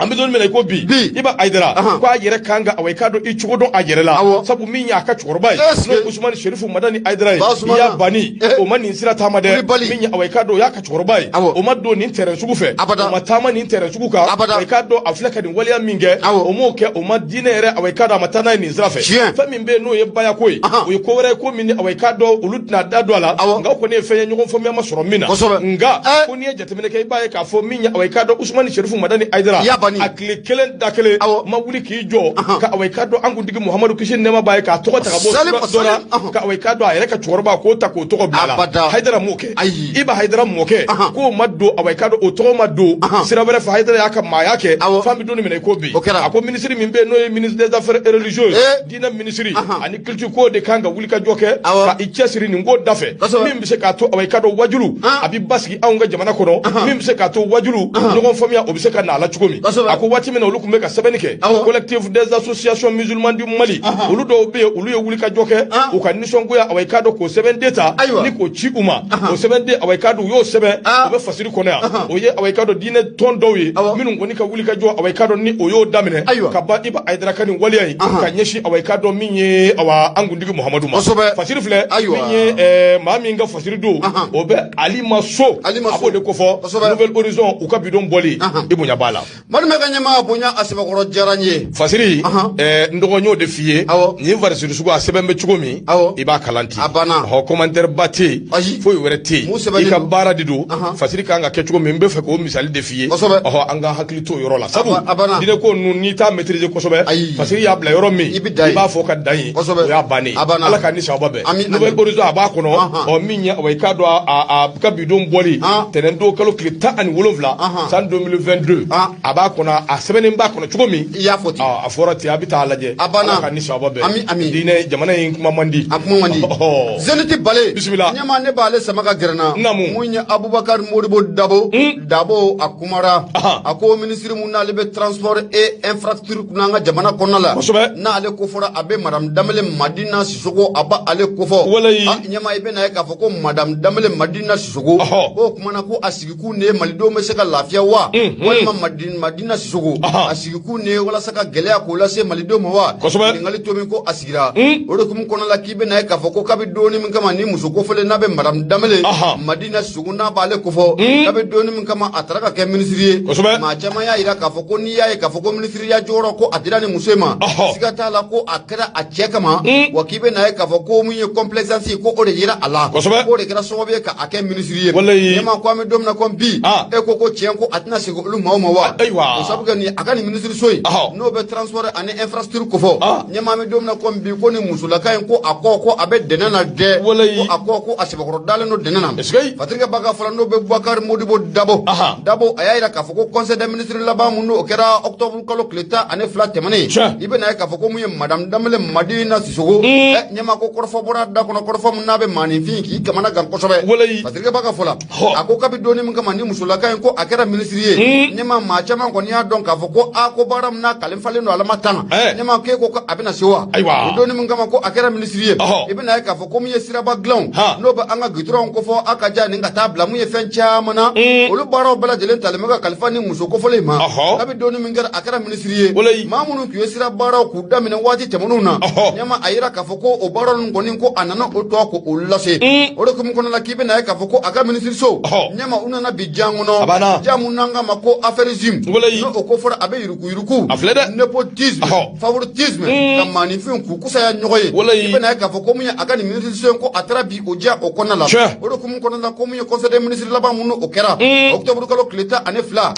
an bɛ don min na i ko bi, Iba Ayidara ko a yɛrɛ kan ka, awa, i k'a dɔn, i cogo dɔn a yɛrɛ la. Sabu min y'a ka cɛkɔrɔba ye, n'o ye Usumani Serifu Madani Ayidara ye, i y'a banni o ma nin sira taama dɛ. Min ye, awa, i k'a dɔn, o y'a ka cɛkɔrɔba ye, o ma don nin terrain sugu fɛ, o ma taama nin terrain sugu kan. Awa, i k'a dɔn, a filɛ ka nin waleya min kɛ, o m'o kɛ, o ma diinɛ yɛrɛ, awa, i k'a dɔn, a ma taa n'a ye nin sira fɛ. Fɛn min bɛ yen n'o ye bayako ye, o ye ko wɛrɛ ye, ko min ni, awa, i k'a dɔn, olu tɛna da don a la. Nka o kɔni ye fɛn ye ɲɔgɔn faamuya ma sɔrɔ min na. Nka ko n'i ye jateminɛ kɛ, i b'a ye k'a fɔ min ye, awa, i k'a dɔn, Usumani Serifu Madani Ayidara banni. A tile kelen da kelen ma wuli k'i jɔ ka awa i k'a dɔn an kuntigi Muhamadu kisi ni nɛɛma b'a ye k'a tɔgɔ ta ka bɔ Salim, sura dɔ la salim, ka awa i k'a dɔn a yɛrɛ ka cɛkɔrɔba k'o ta k'o tɔgɔ bila a la. Abada. Hayidara m'o kɛ. Ayi. Iba Hayidara mɔkɛ k'o ma don, awa i k'a dɔn o tɔgɔ ma don sira wɛrɛ fɛ. Hayidara y'a ka maaya kɛ f'an bɛ don min na i ko bi. O kɛra. A ko minisiri min bɛ yen n'o ye ministre des affaires religieuses, Eh. diinɛ minisiri ani culture, k'o de kan ka wuli ka jɔ kɛ ka i cɛsiri nin ko da fɛ min bɛ se k'a to awa i k'a dɔn wajulu a bɛ basigi anw ka jamana kɔnɔ, min bɛ se k'a to wajulu ɲɔgɔn faamuya o bɛ se ka na a la cogo min. A ko waati min na olu tun bɛ ka sɛbɛnni kɛ, collectif des associations musulmanes du Mali, olu dɔw bɛ yen, olu ye wuli ka jɔ kɛ u ka nisɔngoya awa i k'a dɔn k'o sɛbɛnden ta ni k'o ci u ma. O sɛbɛnden, awa i k'a dɔn u y'o sɛbɛn, o bɛ fasiri kɔnɔ yan. O ye awa i k'a dɔn diinɛ tɔn dɔw ye minnu kɔni ka wuli ka jɔ awa i k'a dɔn ni o y'o daminɛ ka ban Iba Hayidara ka nin waleya in ka ɲɛsin awa i k'a dɔn min ye awa an kuntigi Muhamadu ma. Fasiri filɛ min ye maa min ka fasiri don, o bɛ Alima So, a b'o de kofɔ Nouvel Horizon u ka bidon bɔli i bonya b'a la. Malima ka ɲɛmaa bonya a sɛbɛkɔrɔ diyara n ye. Fasiri, n dɔgɔ, n y'o de f'i ye. Nin fasiri sugu a sɛbɛn bɛ cogo min, i b'a kalan ten. A banna. Ɔhɔ, commentaire ba tɛ yen, Ayi. foyi wɛrɛ tɛ Mun yen, sɛbɛnnen i ka don? baara de don. Fasiri kan ka kɛ cogo min, n bɛ fɛ k'o misali de f'i ye. Ɔhɔ, an ka hakili t'o yɔrɔ la, sabu A banna. diinɛ ko ninnu, n'i t'a maîtriser kosɛbɛ, Ayi. fasiri y'a bila yɔrɔ min, I bɛ dan yen. i b'a fɔ ka dan yen. O y'a bannen ye. A banna. Ala k'a ni sababa bɛn. Ami, ami. Nouvel Horizon a b'a kɔnɔ. Ɔ, min ye awa i k'a dɔn a ka bidon bɔli tɛnɛn don kalo tile 17 san 2022, a b'a kɔnɔ, a sɛbɛnnen b'a kɔnɔ cogo min, I y'a fɔ ten. A fɔra ten, a bɛ taa lajɛ. A banna. Ala k'a ni sababa bɛn. Ami, ami. Diinɛ jamana in kuma man di. A kuma man di. Ɔhɔ. Zenith Bale. Bisimila. Ɲɛmaa, ne b'ale sama ka gɛrɛ n na. Naamu. Mun ye Abubakar Modibo Dabo. Dabo a kumara. A ko minisiri mun n'ale bɛ transport et infrastructure kunna an ka jamana kɔnɔna la. N'ale ko fɔra a bɛ madame Danbele Madina Sisoko, a b'ale kofɔ. Walayi. Ɲɛmaa, i bɛna ye k'a fɔ ko madame Danbele Madina Sisoko. K'o kumana ko a sigikun de ye malidenw bɛ se ka lafiya wa? Walima Madina Sisoko. A sigikun de ye walasa ka gɛlɛya k'o lase malidenw ma wa? Ɲininkali to min ko a sigira. O de hukumu kɔnɔna la k'i bɛna ye k'a fɔ ko kabi donni min kama ni muso kofɔlen n'a bɛ madame Danbele Madina Sisoko n'a b'ale kofɔ, kabi donni min kama a taara ka kɛ minisiri ye. Maa caman y'a yira k'a fɔ ko n'i y'a ye k'a fɔ ko minisiriya jɔyɔrɔ ko a dira ni muso in ma, siga t'a la ko a kɛra a cɛ kama wa. K'i bɛna ye k'a fɔ ko mun ye complaisance ye, ko o de yera a la, k'o de kɛra sababu ye k'a kɛ minisiri ye. Ɲɛmaa ko an bɛ don min na ko bi, e ko ko tiɲɛ ko a tɛna segin olu maaw ma wa? O sabu kɛ nin a ka nin minisiriso in n'o bɛ transport ani infrastructure kofɔ, ɲɛmaa, an bɛ don min na ko bi, ko ni musolaka in ko a kɔ ko a bɛ dɛnɛ na dɛ, ko a kɔ ko a sɛbɛkɔrɔ dalen don dɛnɛ na. Patrick Baga fɔlɔ n'o bɛ Bubakari Modibo Dabo. Dabo a y'a yira k'a fɔ ko conseil des ministres laban mun n'o kɛra octobre kalo tile 12 tɛmɛnen, i bɛna ye k'a fɔ ko mun ye madame Danbele Madina Sisoko, ɲɛmaa, ko kɔrɔfɔ bɔra da kɔnɔ, kɔrɔfɔ mun n'a bɛ maaninfin k'i kamana gan kosɛbɛ. Patrick Baga fɔlɔ a ko kabi donni min kama ni musolaka in ko a kɛra minisiri ye, ɲɛmaa, maa caman kɔni y'a dɔn k'a fɔ ko a ko baara min n'a kalifalen don a la ma tan, ɲɛmaa, k'e ko a bɛna se wa? O donni min kama ko a kɛra minisiri ye, i bɛna ye k'a fɔ ko mun ye siraba dilanw n'o bɛ an ka gitɔrɔnw kofɔ a ka ja nin ka taa bila mun ye fɛn caman na, olu baaraw bɛɛ lajɛlen talen bɛ ka kalifa ni muso kofɔlen ma. Kabi donni min kɛra a kɛra minisiri ye, maa minnu tun ye sira baaraw k'u daminɛ waati tɛmɛnenw na, ɲɛmaa, a yira k'a fɔ ko o baara ninnu kɔni ko a nana o tɔ ko o lase. O de hukumu kɔnɔna la k'i bɛna ye k'a fɔ ko a ka minisiriso, ɲɛmaa, u nana bi jan kɔnɔ, ja mun n'an k'a ma ko affairisme, n'o o ko fɔra a bɛ yuruguyurugu, népotisme, favoritisme, ka maaninfinw k'u kusaya ɲɔgɔn ye. I bɛna ye k'a fɔ ko mun ye a ka nin minisiriso in ko a taara bi o diya o kɔnɔna la. O de hukumu kɔnɔna la ko mun ye conseil des ministres laban mun o kɛra octobre kalo tile 12,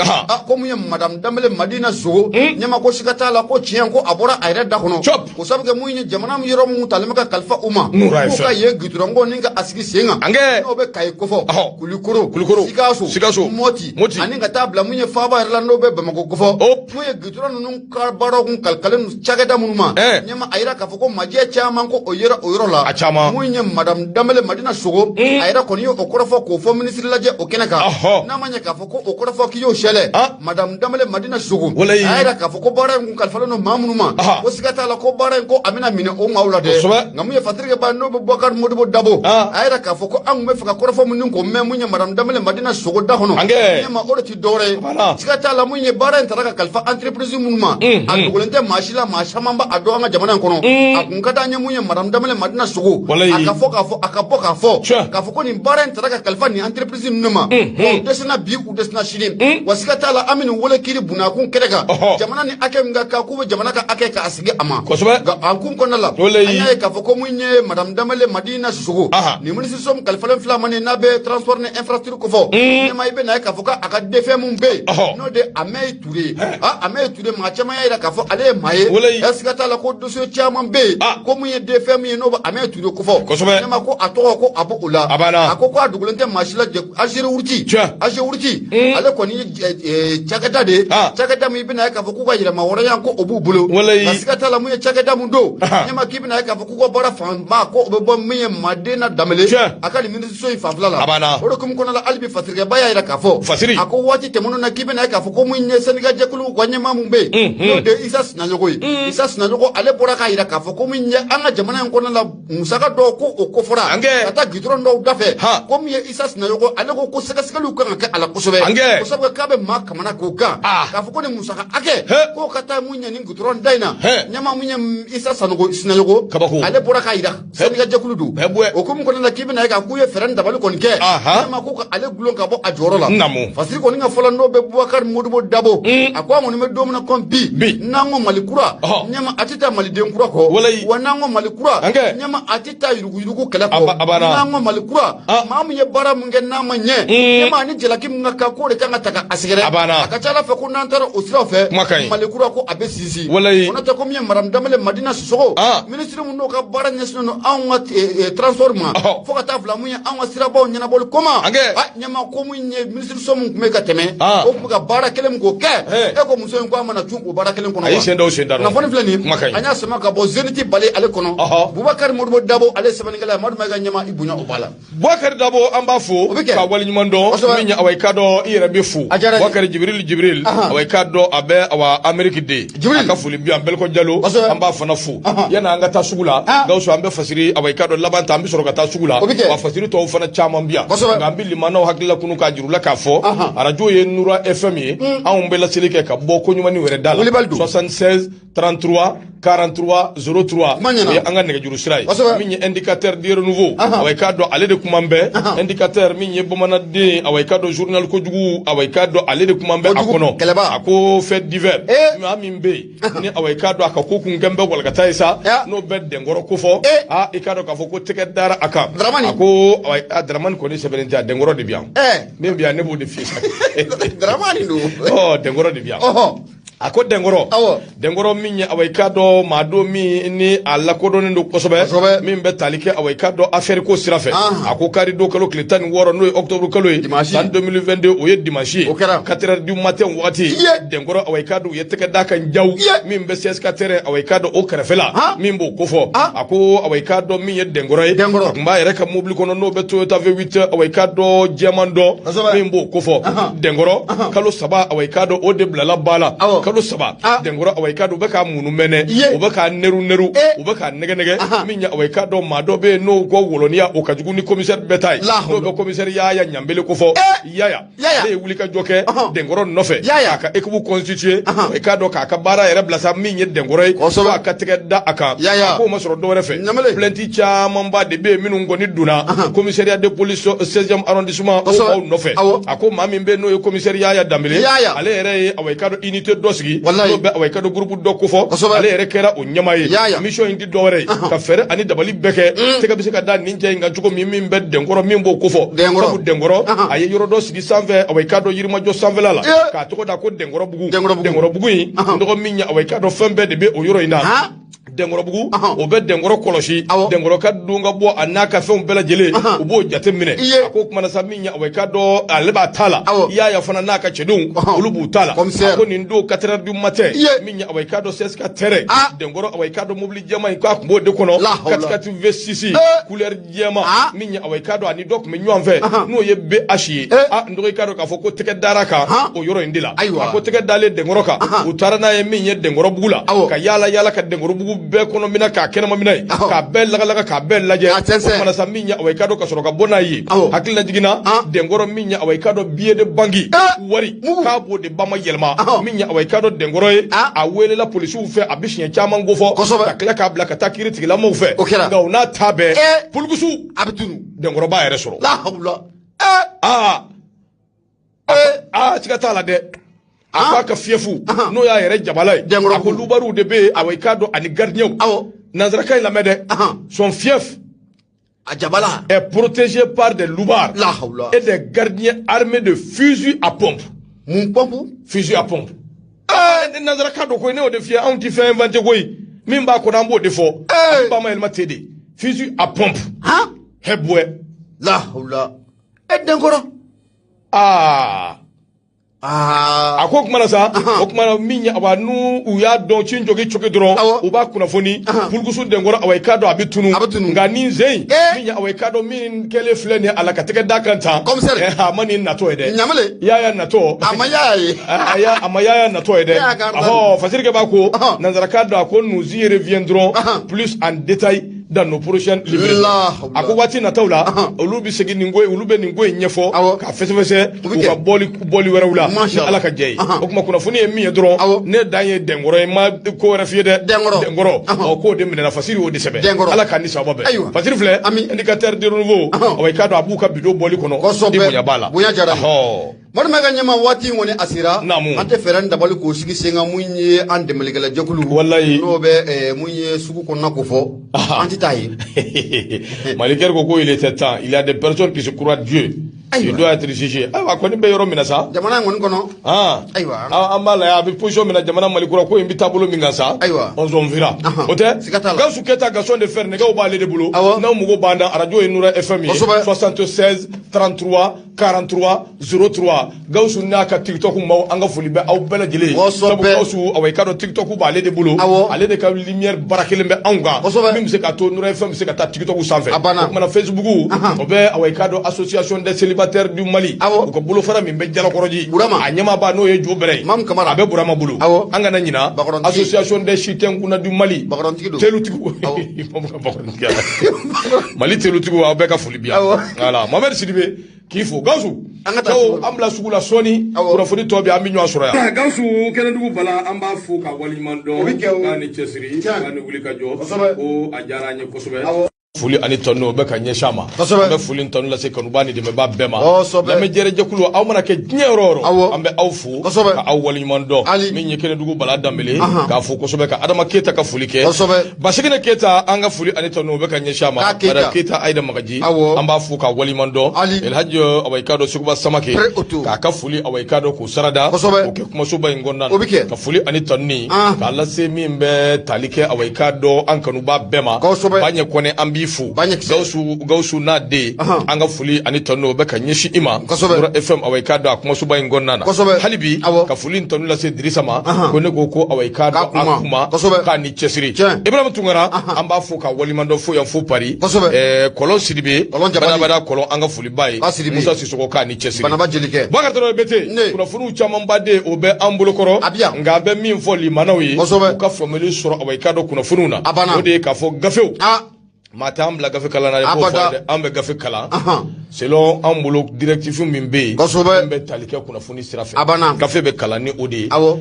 ko mun ye madame Danbele Madina Sisoko, ɲɛmaa, ko siga t'a la ko tiɲɛ ko a bɔra a yɛrɛ da kɔnɔ, o sabu kɛ mun ye jamana yɔrɔ mun talen bɛ ka kalifa u ma k'u ka yen gitɔrɔnko ni ka a sigi sen kan, n'o bɛ Kayi kofɔ, Kulikoro, Sikaso, Moti ani ka taa bila mun ye faaba yɛrɛ la n'o bɛ Bamakɔ kofɔ, mun ye gitɔrɔn ninnu ka baaraw kun kalikalen don cakɛda minnu ma, ɲɛmaa, a yira k'a fɔ ko majɛ caman ko o yera o yɔrɔ la. Mun ye madame Danbele Madina Sisoko, a yɛrɛ kɔni ye o kɔrɔfɔ k'o fɔ minisiri lajɛ o kɛnɛ kan. N'a ma ɲɛ k'a fɔ ko o kɔrɔfɔ k'i y'o sɛlɛ madame Danbele Madina Sisoko, a y'a yira k'a fɔ ko baara in kun kalifalen don maa minnu ma, ko siga t'a la ko baara in ko a bɛna minɛ o maaw la dɛ. Nka mun ye Patrick Ba n'o bɛ Bubakari Modibo Dabo, a y'a yira k'a fɔ ko an tun bɛ fɛ ka kɔrɔfɔ minnu k'o mɛn mun ye madame Danbele Madina Sisoko da kɔnɔ, ɲɛmaa, o de ti dɔwɛrɛ ye. Siga t'a la mun ye baara in tara ka kalifa entreprise minnu ma, a dogolen tɛ maa si la, maa caman b'a dɔn an ka jamana in kɔnɔ. A kun ka d'an ye mun ye madame Danbele Madina Sisoko a ka fɔ k'a fɔ a ka bɔ k'a fɔ k'a fɔ ko nin baara in tara ka kalifa nin entreprise ninnu ma, wa u dɛsɛna bi, u dɛsɛna sini, wa siga t'a la an bɛ nin wele kiiri bunakun kɛnɛ kan, jamana ni hakɛ min ka kan k'u bɛ jamana ka hakɛ k'a sigi a ma. Nka a kun kɔnɔna la an y'a ye k'a fɔ ko mun ye madame Danbele Madina Sisoko nin minisiriso min kalifalen filɛ ma nin n'a bɛ transport ni infrastructure kofɔ, ɲɛmaa, i bɛ na ye k'a fɔ k'a ka défait mun bɛ yen n'o de Ahmed Ahmed Touré, Ahmed Touré, maa caman y'a jira k'a fɔ ale ye maa ye, siga t'a la ko dossier caman bɛ yen, ko mun ye den fɛn min ye n'o bɛ Ahmed Touré kofɔ, ɲɛma ko a tɔgɔ ko a b'o o la, a ko a dogolen tɛ maa si la, Ageroute, Ageroute, ale kɔni ye cakɛda de ye, cakɛda min i bɛna ye k'a fɔ k'u ka yɛlɛma hɔrɔnya ko o b'u bolo, nka siga t'a la mun ye cakɛda mun don, ɲɛma k'i bɛna ye k'a fɔ k'u ka baara fanba ko o bɛ bɔ min ye Maden na Danbele, a ka nin minisiriso in fanfɛla la, o de hukumu kɔnɔna la hali bi Fasirikɛba y'a jira k'a fɔ, a ko waati tɛmɛnenw na k'i bɛna ye k'a fɔ ko mun ye syndicat jɛkulu ka ɲɛmaa mun bɛ yen, n'o de ye Isa Sinayogo ye, Isa Sinayogo ale bɔra k'a jira k'a fɔ ko mun ye an ka jamana in kɔnɔna la musaka dɔw ko o kofɔra ka taa gidɔrɔn dɔw dafɛ, ko mun ye Isa Sinayogo ale ko ko sɛgɛsɛgɛliw kan ka kɛ a la kosɛbɛ, kosɛbɛ k'a bɛ maa kamana k'o kan, k'a fɔ ko nin musaka hakɛ k'o ka taa mun ye nin gidɔrɔn da in na, ɲɛmaa mun ye Isa Sinayogo ale bɔra k'a jira syndicat jɛkulu don, o hukumu kɔnɔna la k'i bɛna ye k'a k'u ye fɛɛrɛ ni dabali kɔni kɛ, ɲɛmaa ko ka ale gulon ka bɔ a jɔyɔrɔ la. Fasiri kɔni ka fɔlɔ n'o bɛ Bubakari Modibo Dabo, a ko an kɔni bɛ don min na komi bi, n'an ko Mali kura, ɲɛma a tɛ taa maliden kura kɔ, wa n'an ko Mali kura, ɲɛma a tɛ taa yuruguyurugu kɛlɛ kɔ, n'an ko Mali kura, maa min ye baara mun kɛ n'a ma ɲɛ, ɲɛma ni jalaki min ka kan k'o de kan ka ta ka a sɛgɛrɛ, a ka ca Ala fɛ ko n'an taara o siraw fɛ, Mali kura ko a bɛ sinsin. O n'o tɛ ko min ye Madame Danbele Madina Sisɔkɔ, minisiri mun n'o ka baara ɲɛsinnen don anw ka transport ma, fo ka taa bila mun ye anw ka sirabaw ɲɛnabɔli ko ma, ɲɛma ko mun ye minisiriso mun tun bɛ ka tɛmɛ, o tun bɛ ka baara kelen min k'o kɛ, e ko muso in ko a mana cun o baara kelen kɔnɔ. A y'i sen da o sen da. Kunnafoni filɛ nin ye, an y'a sama ka bɔ Zenith Bale ale kɔnɔ, Bubakari Modibo Dabo ale sɛbɛnnikɛla ye, Madu Mayiga ɲɛma i bonya o b'a la. Bubakari Dabo an b'a fo ka waleɲuman dɔn, min ye awa i k'a dɔn i yɛrɛ bɛ fo, Bubakari Jibril Jibril, awa i k'a dɔn a bɛ awa Ameriki de, a ka foli bi yan Beliko Jalo, an b'a fana fo. Yanni an ka taa sugu la, Gawusu an bɛ fasiri awa i k'a dɔn laban ta an bɛ sɔrɔ ka taa sugu la, wa fasiri tɔw fana caman bi yan, nka an bɛ limanaw hakilila kunu k'a jira u la k'a fɔ arajo ye Nura FM ye, anw bɛ laseli kɛ ka bɔ koɲumanni wɛrɛ da la, 76 33 43 03, o ye an ka nɛgɛjuru sira ye. Min ye indicateur du renouveau, awa i k'a dɔn ale de kuma bɛɛ, indicateur min ye bamananden, awa i k'a dɔn journal kojugu, awa i k'a dɔn ale de kuma bɛɛ a kɔnɔ, a ko fait divers, maa min bɛ yen ni awa i k'a dɔn a ka ko kun kɛn bɛ walakata ye sa, n'o bɛ Dɛnkɔrɔ kofɔ, aa i k'a dɔn k'a fɔ ko tɛgɛ dara a kan, a ko Dramani kɔni sɛbɛnnen tɛ, a Dɛnkɔrɔ de bɛ yan, min bɛ yan ne b'o de f'i ye sa, Dramani don, ɔ Dɛnkɔrɔ de bɛ yan. A ko Dɛnkɔrɔ, Dɛnkɔrɔ min ye awa i k'a dɔn maa don min ni a lakodɔnnen don kosɛbɛ, min bɛ tali kɛ awa i k'a dɔn affaire ko sira fɛ, a ko kari don kalo tile 16 n'o ye octobre kalo ye san 2022, o ye dimanche ye, 4 heures du matin wagati, Dɛnkɔrɔ awa i k'a dɔn u ye tɛgɛ d'a kan jaw, min bɛ CSK terrain awa i k'a dɔn o kɛrɛfɛ la, min b'o kofɔ, a ko awa i k'a dɔn min ye Dɛnkɔrɔ ye, a tun b'a yɛrɛ ka mobili kɔnɔ n'o bɛ Toyota V8 awa i k'a dɔn jɛman dɔ, min b'o kofɔ, Dɛnkɔrɔ kalo 3 awa i k'a dɔn o de bilala ba la, kalo 3 Dɛnkɔrɔ awa i k'a dɔn u bɛ k'a munu mɛnɛ, u bɛ k'a neru neru, u bɛ k'a nɛgɛ nɛgɛ, min ye awa i k'a dɔn maa dɔ bɛ yen n'o ko wɔlɔniya o ka jugu ni commissaire bɛɛ ta ye, n'o bɛ commissaire Yaya Ɲanbele kofɔ, Yaya ale ye wulikajɔ kɛ Dɛnkɔrɔ nɔfɛ, k'a ka équipe constitué, i k'a dɔn k'a ka baara yɛrɛ bila sa min ye Dɛnkɔrɔ ye, fo a ka tɛgɛ da a kan, a k'o ma sɔrɔ dɔwɛrɛ fɛ, plainte camanba de bɛ yen minnu kɔni donna commissariat de police 16e arrondissement o maaw nɔfɛ, a ko maa min bɛ yen n'o ye commissaire Yaya Danbele, ale yɛrɛ ye awa i k'a dɔn unité dɔ sigi, n'o bɛ awa i k'a dɔn groupe dɔ kofɔ, ale yɛrɛ kɛra o ɲɛmaa ye, mission in tɛ dɔwɛrɛ ye ka fɛɛrɛ ani dabali bɛɛ kɛ, tɛgɛ bɛ se ka da nin cɛ in kan cogo min, min bɛ Dɛnkɔrɔ min b'o kofɔ, sabu Dɛnkɔrɔ a ye yɔrɔ dɔ sigi sanfɛ awa i k'a dɔn Yirimajɔ sanfɛla la, k'a tɔgɔ da ko Dɛnkɔrɔbugu, Dɛnkɔrɔbugu in dɔgɔ min ye awa i k'a dɔn fɛn bɛɛ de bɛ o yɔrɔ in na, Dɛnkɔrɔbugu o bɛ Dɛnkɔrɔ kɔlɔsi, Dɛnkɔrɔ ka don ka bɔ a n'a ka fɛnw bɛɛ lajɛlen u b'o jate minɛ, a ko kumana sa min ye awa i k'a dɔn ale b'a ta la, Yaya fana n'a ka cɛdenw olu b'u ta la, a ko nin don 4 heures du matin, min ye awa i k'a dɔn CSK terrain, Dɛnkɔrɔ awa i k'a dɔn mobili jɛman in k'a tun b'o de kɔnɔ, 4x4 V6 couleur jɛman, min ye awa i k'a dɔn ani dɔ tun bɛ ɲɔgɔn fɛ n'o ye BH ye, a n dɔgɔ i k'a dɔn k'a fɔ ko tɛgɛ dara kan o yɔrɔ in de la, a ko tɛgɛ dalen Dɛnkɔrɔ kan, u taara n'a ye min ye Dɛnkɔrɔbugu la, ka yaala yaala ka Dɛnkɔrɔbugu bɛɛ kɔnɔ minɛ k'a kɛnɛma minɛ ye, k'a bɛɛ lagalaga k'a bɛɛ lajɛ, o kumana sa min ye awa i k'a dɔn ka sɔrɔ ka bɔ n'a ye, hakili lajiginna Dɛnkɔrɔ min ye awa i k'a dɔn billet de banque wari k'a b'o de ba ma yɛlɛma, min ye awa i k'a dɔn Dɛnkɔrɔ ye, a welela polisiw fɛ a bɛ siɲɛ caman kofɔ, ka tila k'a bila ka taa kiiri tigilamɔgɔw fɛ, nka o n'a ta bɛɛ polikusu a bɛ tunu, Dɛnkɔrɔ b'a yɛrɛ sɔrɔ. Aa siga t'a la dɛ, a ko a ka fiyefu n'o y'a yɛrɛ jabala ye, a ko lubariw de bɛ yen awa i k'a dɔn ani gardien, nanzarakan in lamɛn dɛ, son fief a jabala est protégé par des loupards et des gardiens armés de fusils à pompe. Mun pompe? Fusil à pompe. Nanzarakan don koyi, ne y'o de f'i ye, anw ti fɛn inventé koyi, min b'a kɔnɔ an b'o de fɔ. A b'a ma yɛlɛma ten de, fusil à pompe. Han. Hɛbwɛ. La hawla. E denkɔrɔ. Aa. Aa. A ko o kuma na sa, o kuma na min ye, awa, n'u u y'a dɔn ci jɔgi cogo dɔrɔn, u b'a kunnafoni pulukusu denkɔrɔ, awa, i k'a dɔn a bɛ tunu. A bɛ tunu. Nka nin sen in, Eh. min ye, awa, i k'a dɔn min kɛlen filɛ nin ye a la ka tɛgɛ da kan tan. Commissaire. A ma nin natɔ ye dɛ. Ɲamele. Yaya natɔ. A ma y'a ye. A ma yaya natɔ ye dɛ. Yaya ka Ɔhɔ, Fasirikɛ b'a ko nanzarakan dɔn, a ko nous y reviendrons plus en détail dans nos prochaines livraisons. La hawla. A ko waati nataw la, olu bɛ segin nin ko in, olu bɛ nin ko in ɲɛfɔ k'a fɛsɛfɛsɛ O bɛ u kɛ. ka bɔli wɛrɛw la. Masha Ni Allah. Ala ka jɛ ye. O kuma kunnafoni ye min ye dɔrɔn, ne dan ye dɛnkɔrɔ ye, n ma ko wɛrɛ f'i ye dɛ. Dɛnkɔrɔ. Dɛnkɔrɔ. Ɔ, k'o de minɛna, Fasiri y'o de sɛbɛn. Dɛnkɔrɔ. Ala k'an ni sababa bɛn. Ayiwa. Fasiri filɛ, Ami. Indicateur de renouveau, awa, i k'a dɔn a b'u ka bidon bɔli kɔnɔ. Kosɛbɛ. I bonya b'a la. Bonya diyara n ye. Ɔhɔ. Malima ka ɲɛma, waati in kɔni a sera. Naamu. An tɛ fɛɛrɛ ni dabali k'o sigi sen kan, mun ye an dɛmɛlikɛla jɛkulu. Walayi. N'o bɛ mun ye sugu kɔnɔna ko fɔ. An tɛ taa yen. Malikɛ ko il était temps, il y a des personnes qui se croient Dieu. Ayiwa. Il doit être jugé. Ayiwa, a kɔni bɛ yɔrɔ min na sa. Jamana in kɔni kɔnɔ. Ayiwa. An b'a lajɛ a bɛ position min na jamana Mali kura ko in bɛ taabolo min kan sa. Ayiwa. On s'en verra. O tɛ? Siga t'a la. Gawusu Keyita, Gaston de Fer, nɛgɛw b'ale de bolo. Awɔ. N'aw mago b'an na, arajo ye Nura FM ye. Kosɛbɛ. 76 33 43 03. Gawusu n'a ka TikTok maaw, an ka foli bɛ aw bɛɛ lajɛlen ye. Kosɛbɛ. Sabu Gawusu, awa, i k'a dɔn TikTok b'ale de bolo. Awɔ. Ale de ka lumière baara kelen bɛ anw kan. Kosɛbɛ. Min bɛ se k'a to Nura FM bɛ se ka taa TikTok sanfɛ. A banna. O kumana Facebook, o bɛ, awa, i k'a dɔn association des célibataires du Mali. Awɔ. U ka bolofara min bɛ Jalakɔrɔji. Burama. A ɲɛmaaba n'o ye Jo Bɛrɛ ye. Mamu Kamara. A bɛ Burama bolo. Awɔ. An kana ɲina Bakɔrɔntigi. association des Chitɛnkuna du Mali. Bakɔrɔntigi don. Telutigiw. Awɔ. Mamu ka bakɔrɔntigiya la. Mali telutigiw, aw bɛɛ ka foli bi yan. Awɔ. Voilà, Mohamed Sidibe k'i fo Gawusu. An ka taa Cɛw, sugu la. an bila sugu la sɔɔni. Awɔ. Kunnafoni tɔ bɛ an bɛ ɲɔgɔn sɔrɔ yan. Gawusu Kɛnɛdugu Bala, an b'a fo ka waleɲuman dɔn. O bɛ kɛ o. K'a ni cɛsiri, Tiɲɛ. k'a ni wuli ka jɔ. Kosɛbɛ. Ko a diyara an ye kosɛbɛ. Awɔ. Foli ani tanu o bɛ ka ɲɛsin a ma. Kosɛbɛ. An bɛ foli ni tanu lase kanuba ni dɛmɛba bɛɛ ma. Kosɛbɛ. Lamɛnjɛrɛjɛkulu, aw mana kɛ diɲɛ yɔrɔ o yɔrɔ. Awɔ. An bɛ aw fo. Kosɛbɛ. Ka aw waleɲuman dɔn. Ali. Min ye Kɛnɛdugu Bala Danbele. Ahan. K'a fo kosɛbɛ, ka Adama Keyita ka foli kɛ. Kosɛbɛ. Basigine Keyita, an ka foli ani tanu o bɛ ka ɲɛsin a ma. K'a Keyita. Madame Keyita Ayida Magaji. Awɔ. An b'a fo k'a waleɲuman dɔn. Ali. Elhaji, awa, i k'a dɔn Seguba Samake. Pré auto. K'a ka foli, awa, i k'a dɔn k'o sarada. Kosɛbɛ. O kɛ kumasoba in kɔnɔna na. O bɛ kɛ. Ka foli ani tanu ni. Ah. K'a lase min bɛ tali kɛ, awa, i k'a dɔn an kanuba bɛɛ ma. Kosɛbɛ. Baɲɛ Kɔnɛ, an b'i fo. Baɲɛ Kisɛ. Gawusu n'a den. Ahan. An ka foli ani tanu o bɛ ka ɲɛsin i ma. Kosɛbɛ. Nura FM, awa, i k'a dɔn a kumasoba in kɔnɔna na. Kosɛbɛ. Hali bi Awɔ. ka foli ni tanu lase Dirisa ma. Ahan. Ko ne ko awa, i k'a K'a dɔn a kuma. kuma. Kosɛbɛ. K'a ni cɛsiri. Tiɲɛ. Ibrahim Tunkara, an b'a fo ka waleɲuman dɔn fo yan fo Paris. Kosɛbɛ. Kɔlɔn Sidibe. Kɔlɔn Jabali. Badabada Kɔlɔn, an ka foli b'a ye. K'a Sidibe. Musa Sisɔkɔ, k'a ni cɛsiri. Banaba Jelikɛ. Bakari Traoré Bete. Ne. Kunnafoniw camanba de o bɛ an bolo kɔrɔ. A bi yan. Nka an bɛ min fɔ limanaw ye. Kosɛbɛ. U ka faamuyali sɔrɔ, awa, i k'a dɔn kunnafoniw na. A banna. O de ye k'a fɔ gafew. Ah. Maa t'an bila gafe kalan na dɛ, b'o fɔ Abada. dɛ. An bɛ gafe kalan Ahan. selon an bolo directive min bɛ yen. Kosɛbɛ. Min bɛ tali kɛ kunnafoni sira fɛ. A banna. Gafe bɛ kalan ni o de ye. Awɔ.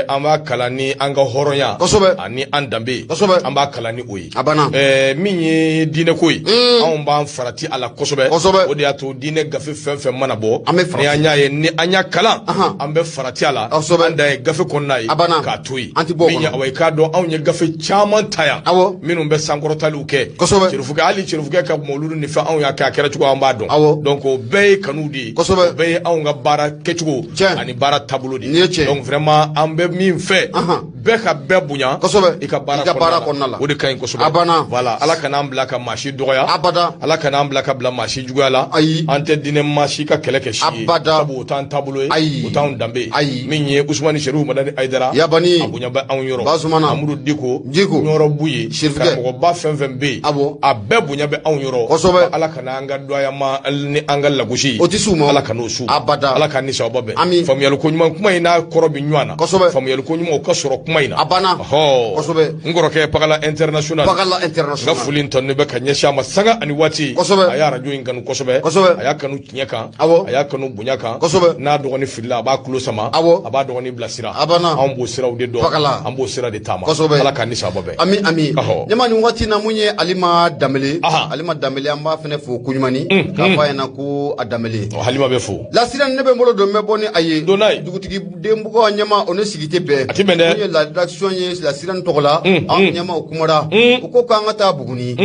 An b'a kalan ni an ka hɔrɔnya. Kosɛbɛ. Ani an danbe. Kosɛbɛ. An b'a kalan ni o ye. A banna. Min ye diinɛ ko ye. Anw b'an farati a la kosɛbɛ. Kosɛbɛ. O de y'a to diinɛ gafe fɛn fɛn mana bɔ. An bɛ farati. Ni an y'a ye, ni an y'a kalan. Ahan. An bɛ farati a la. Kosɛbɛ. An dan ye gafe kɔnɔna ye. A banna. K'a to yen. An ti bɔ o Min ye, kɔnɔ. awa, i k'a dɔn anw ye gafe caman ta yan. Awɔ. Minnu bɛ sankɔrɔtaliw kɛ. Kosɛbɛ. Serifukɛ, hali serifukɛ ka mawuludu ni fɛn, anw y'a kɛ a kɛra cogo an b'a dɔn. Awɔ. Donc o bɛɛ ye kanu de ye. Kosɛbɛ. O bɛɛ ye anw ka baara kɛcogo. Tiɲɛ. Ani baara taabolo de ye. Nin ye tiɲɛ. Donc vraiment an bɛ min fɛ. Ahan. Bɛɛ ka bɛɛ bonya. Kosɛbɛ. I ka baara I ka baara kɔnɔna la. O de ka ɲi kosɛbɛ. A banna. Voilà, Ala kana an bila ka maa si dɔgɔya. Abada. Ala kana an bila ka bila maa si juguya la. Ayi. An tɛ diinɛ maa si ka kɛlɛ kɛ si ye. Abada. Sabu o t'an taabolo ye. Ayi. O t'anw danbe ye. Ayi. Min ye Usumani Serifu Madani Ayidara. Yabani. A bonya bɛ anw yɔrɔ. Basumana. Amadu Diko. Diko. Ɲɔrɔ Buye. Serifukɛ. Karamɔgɔba fɛn fɛn bɛ yen. Awɔ. A bɛɛ bonya bɛ anw yɔrɔ. Kosɛbɛ. Ala kana an ka dɔgɔyama ni an ka lagosi. O tɛ s'u ma. Ala kan'o s'u ma. Abada. Ala k'an ni sababa bɛn. Ami. Faamuyali ko ɲuman kuma in n'a kɔrɔ bɛ ɲɔgɔn na. Kosɛbɛ. Faamuyali ko ɲuman o ka sɔrɔ kuma in na. A banna. Ɔhɔ. Kosɛbɛ. N kɔrɔkɛ Pagala International. Pagala N ka International. foli in tanu bɛ ka ɲɛsin a ma sanga ani waati. Kosɛbɛ. A y'a arajo in kanu kosɛbɛ. Kosɛbɛ. A y'a kanu tiɲɛ kan. Awɔ. A y'a kanu bonya kan. Kosɛbɛ. N'a dɔgɔnin filila, a b'a tulo sama. Awɔ. A b'a dɔgɔnin bilasira. A banna. Anw b'o siraw de dɔn. Pagala. An b'o sira de taama. Kosɛbɛ. Ala k'an ni sababa bɛn. Ami ami. Ɔhɔ. Ɲɛma, nin waati na mun ye Alima Halima Danbele. Halima Danbele, an b'a fɛnɛ fo koɲumani k'a fɔ a ɲɛna ko a Danbele. Halima bɛ fo. Lasira, ne bɛ n bolo don, n bɛ bɔ ni a ye. Don n'a ye. Dugutigi denbugɔ ɲɛma, o ne sigi tɛ bɛn. A tɛ bɛn dɛ. Mun ye la rédaction ye Lasira tɔgɔ la, an ɲɛmaw kumara, u ko k'an ka taa Buguni.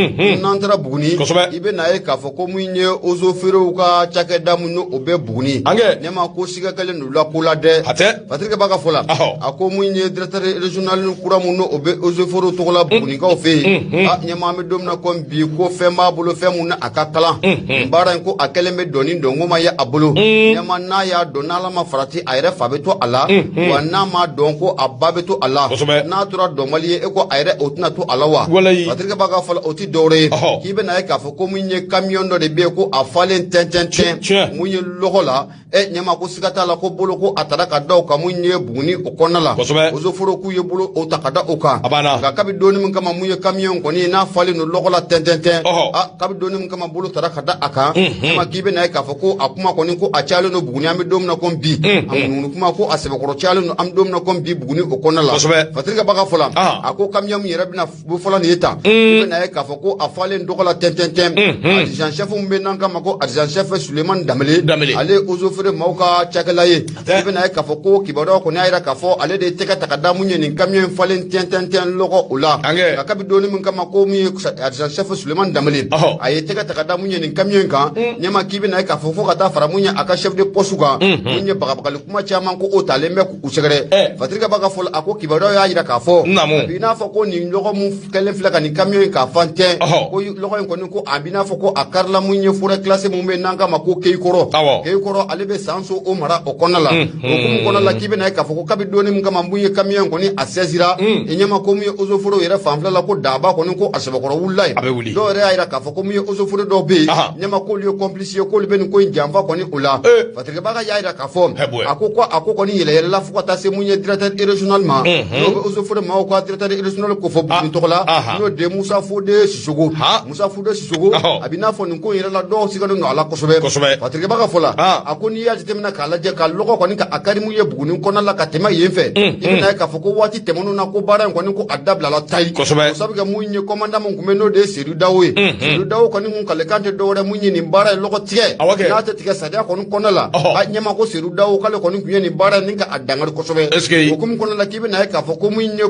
N'an taara Buguni, i bɛ n'a ye k'a fɔ ko mun ye eaux et forêts ka cakɛda mun n'o bɛ Buguni. Angɛ. Ɲɛma ko siga kɛlen don la ko la dɛ. A tɛ. Patrick b'a ka fɔ la, a ko mun ye directeur régional kura mun n'o bɛ eaux et forêts tɔgɔ la Bugunikaw fɛ yen, a ɲɛma, an bɛ don min na komi bi, ko fɛn b'a bolo, fɛn mun na a ka kalan nin baara in, ko a kɛlen bɛ dɔnni dɔnko ma ye a bolo. Ɲɛma, n'a y'a dɔn, n'Ala ma farati, a yɛrɛ fa bɛ to a la wa, n'a ma dɔn, ko a ba bɛ to a la. N'a tora dɔnbali ye, e ko a yɛrɛ o tɛna to a la wa? Patrick b'a ka fɔ la, o ti dɔwɛrɛ ye k'i bɛna ye k'a fɔ ko mun ye camion dɔ de bɛ yen, ko a falen tɛn tɛn tɛn mun ye lɔgɔ la. Ɛ ɲɛma, ko siga t'a la ko bolo ko a taara ka da o kan mun ye Buguni o kɔnɔna la. Eaux et forêts k'u ye bolo o ta ka da o kan. A banna. Nka kabi donni min kama mun ye camion kɔni n'a falen don lɔgɔ la tɛn tɛn tɛn, a kabi donni min kama bolo taara ka da a kan, ɲɛma, k'i bɛna ye k'a fɔ ko a kuma kɔni ko a cayalen don Buguni an bɛ don min na komi bi. A munumunu kuma ko a sɛbɛkɔrɔ cayalen don an bɛ don min na komi bi Buguni o kɔnɔna la. Patrick b'a ka fɔ la, a ko camion min yɛrɛ bɛna bɔ fɔlɔ nin ye tan, i bɛna ye k'a fɔ ko a falen dɔgɔ la tɛn tɛn tɛn, adjudant chef min bɛ n'an kama ko adjudant chef Sulemani Danbele. Danbele. Ale ye eaux et forêts maaw ka cakɛla ye. I bɛna ye k'a fɔ ko kibaruyaw kɔni y'a jira k'a fɔ ale de ye tɛgɛ ta ka da mun ye nin camion in falen tɛn tɛn tɛn lɔgɔ o la. Nka kabi donni min kama ko mun ye adjudant chef Sulemani Danbele, a ye tɛgɛ ta ka da mun ye nin camion in kan, ɲɛma, k'i bɛna ye k'a fɔ fo ka taa fara mun ye a ka chef de poste kan, mun ye bagabagali kuma caman ko o talen bɛ k'u sɛgɛrɛ. Patrick b'a ka fɔ la, a ko kibaruyaw y'a jira k'a fɔ a b'i n'a fɔ ko nin lɔgɔ mun kɛlen filɛ ka nin camion in k'a fan tɛn, ko lɔgɔ in kɔni ko a b'i n'a fɔ ko a karila mun ye forêt classée mun bɛ yen n'an k'a ma ko Keyikɔrɔ. Keyikɔrɔ, ale bɛ Sanso o mara o kɔnɔna la. O hukumu kɔnɔna la, k'i bɛna ye k'a fɔ ko kabi donni min kama mun ye camion in kɔni a saisira, i ɲɛma, ko mun ye eaux et forêts yɛrɛ fanfɛla la, ko daba kɔni ko a sɛbɛkɔrɔ wulila yen. A bɛ wuli. Dɔw yɛrɛ y'a jira k'a fɔ ko mun ye eaux et forêts dɔw bɛ yen, ɲɛma, k'olu ye complice ye, k'olu bɛ nin ko in janfa kɔni o la. Patrick Baga y'a jira k'a fɔ a ko a ko kɔni yɛlɛ yɛlɛla fo ka taa se mun ye directeur régional ma, n'o bɛ eaux et forêts maaw ka directeur régional ko fɔ Buguni tɔgɔ la, n'o de Musa Fode Sisoko. Musa Fode Sisoko, a b'i n'a fɔ nin ko in yɛrɛ la, dɔw sigalen don a la kosɛbɛ. Patrick Baga fɔ la, a ko n'i y'a jateminɛ k'a lajɛ ka lɔgɔ kɔni ka a kari mun ye Buguni kɔnɔna la ka tɛmɛ yen fɛ, i bɛna ye k'a fɔ ko waati tɛmɛnenw na, ko baara in kɔni ko a dabilala tayi. O sabu kɛ mun ye commandant mun tun bɛ, n'o de ye Seydou Dawo ye. Seydou Dawo kɔni kun kalekan tɛ dɔwɛrɛ mun ye nin baara ye lɔgɔ tigɛ n'a tɛ tigɛ sariya kɔni kɔnɔna la. A ɲɛma, ko Seydou Dawo k'ale kɔni tun ye nin baara in ni ka a dangari kosɛbɛ. O hukumu kɔnɔna la, k'i bɛna ye k'a fɔ ko mun ye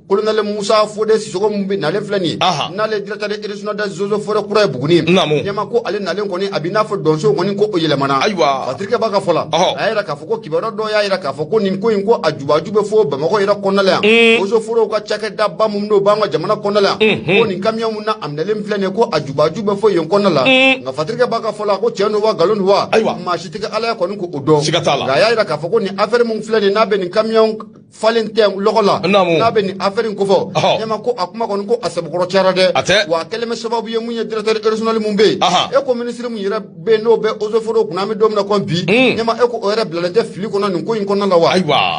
colonel Musa Fode Sisoko mun bɛ nalen filɛ nin ye, n'ale directeur régional des eaux et forêts kura ye Buguni, ɲɛma, ko ale nalen kɔni, a b'i n'a fɔ donso kɔni ko o yɛlɛmana. Patrick b'a ka fɔ la, a y'a jira k'a fɔ ko kibaruya dɔw y'a jira k'a fɔ ko nin ko in ko a jubaju bɛ fɔ Bamakɔ yɛrɛ kɔnɔna la yan, eaux et forêts ka cakɛda ba mun n'o b'an ka jamana kɔnɔna la yan, ko nin camion mun na a minɛlen filɛ nin ye, ko a jubaju bɛ fɔ yen kɔnɔna la. Nka Patrick b'a ka fɔ la, ko tiɲɛ don wa, nkalon don wa, maa si tɛ kɛ Ala ye kɔni k'o dɔn. Siga t'a la. Nka a y'a jira k'a fɔ ko nin affaire mun filɛ nin ye, n'a bɛ nin camion falen tɛ lɔgɔ la, n'a bɛ nin affaire in kofɔ, ɲɛma, ko a kuma kɔni ko a sɛbɛkɔrɔ cayara dɛ. A tɛ. Wa a kɛlen bɛ sababu ye mun ye directeur régional mun bɛ yen, e ko ministre mun yɛrɛ bɛ yen n'o bɛ eaux et forêts kunna an bɛ don min na komi bi, ɲɛma, e ko o yɛrɛ bilalen tɛ fili kɔnɔ nin ko in kɔnɔna la wa?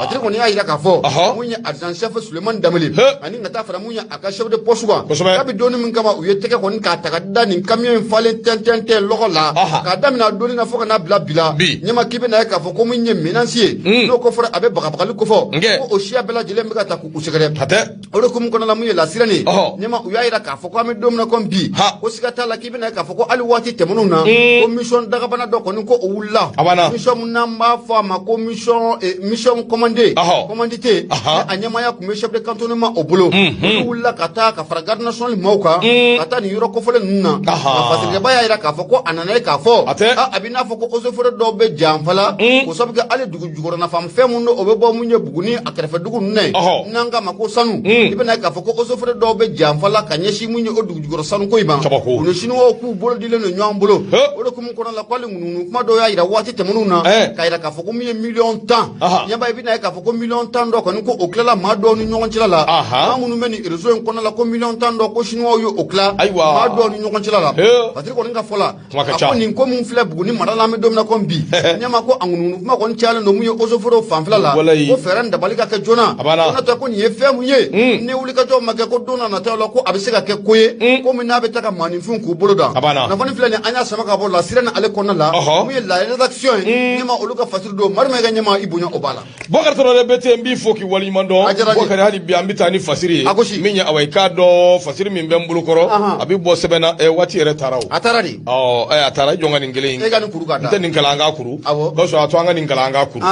Patrick kɔni y'a jira k'a fɔ mun ye adjudant chef Sulemani Danbele ani ka taa fara mun ye a ka chef de poste kan, kabi donni min kama u ye tɛgɛ kɔni k'a ta ka da nin camion in falen tɛn tɛn tɛn lɔgɔ la, k'a daminɛ a donni na fo ka n'a bila bi la, ɲɛma, k'i bɛna ye k'a fɔ ko mun ye menace ye, n'o ko fɔra a bɛ bagabagali kofɔ, ko o siya bɛɛ lajɛlen bɛ ka ta k'u sɛgɛrɛ. A tɛ. O de hukumu kɔnɔna la, mun ye lasirɛ nin, ɲɛma, u y'a jira k'a fɔ ko an bɛ don min na komi bi, ko siga t'a la k'i bɛna ye k'a fɔ ko hali waati tɛmɛnenw na, ko mission dagabana dɔ kɔni ko o wulila. A banna. Mission mun n'an b'a fɔ a ma ko mission commandé, commandité, a ɲɛmaaya tun bɛ chef de cantonnement o bolo, olu wulila ka taa ka fara garde nationale maaw kan ka taa nin yɔrɔ kofɔlen ninnu na. Nka Patrick Ba y'a jira k'a fɔ ko a nana ye k'a fɔ a b'i n'a fɔ ko eaux et forêts dɔw bɛ janfa la, k'o sababu kɛ hali dugu jukɔrɔ nafamafɛn mun o bɛ bɔ mun ye Buguni a kɛrɛfɛ dugu ninnu na yen, n'an k'a ma ko sanu, i bɛna ye k'a fɔ ko eaux et forêts dɔw bɛ janfa la ka ɲɛsin mun ye o dugu jukɔrɔ sanuko in ma. U ni siniwaw k'u bolo dilen don ɲɔgɔn bolo. O de hukumu kɔnɔna la, ko hali ŋunuŋunu kuma dɔw y'a jira waati tɛmɛnenw na k'a jira k'a fɔ ko min ye miliyɔn 10, ɲɛba, i bɛna ye k'a fɔ ko miliyɔn 10 dɔ kɔni ko o tilala maa dɔw ni ɲɔgɔn cɛla la. Maa minnu bɛ nin réseau in kɔnɔna la, ko miliyɔn 10 dɔ ko siniwaw ye o tila maa dɔw ni ɲɔgɔn cɛla la. Patrick kɔni ka fɔ la, a ko nin ko mun filɛ Buguni mara la an bɛ don min na komi bi, ɲɛma, ko a ŋunuŋunu kuma kɔni cayalen don mun ye eaux et forêts fanfɛla la, ko fɛɛrɛ ni dabali ka ka kɛ joona. A banna. Ko n'o tɛ, ko nin ye fɛn mun ye, ni wulikajɔ ma kɛ, ko don na nataw la, ko a bɛ se ka kɛ ko ye, ko min n'a bɛ taa ka maaninfinw k'u bolo da. A banna. Kunnafoni filɛ nin, an y'a sama ka bɔ La Sirène ale kɔnɔna la. Mun ye La Rédaction ye, ɲɛma olu ka fasiri don, Madu Mayiga ɲɛma, i bonya o b'a la. Bɔkari Tarawele BT, n b'i fo k'i waleɲuman dɔn. A diyara n ye. Bɔkari, hali bi an bɛ taa ni fasiri ye. A gosi. Min ye, awa, i k'a dɔn fasiri min bɛ n bolo kɔrɔ, a bɛ bɔ sɛbɛn na, waati yɛrɛ taara o. A taara de. Ɔ, a taara, i jɔ n ka nin kelen in. E ka nin kuru ka N da. tɛ nin kalan, an k'a kuru. Gawusu, a to an ka nin kalan, an k'a kuru.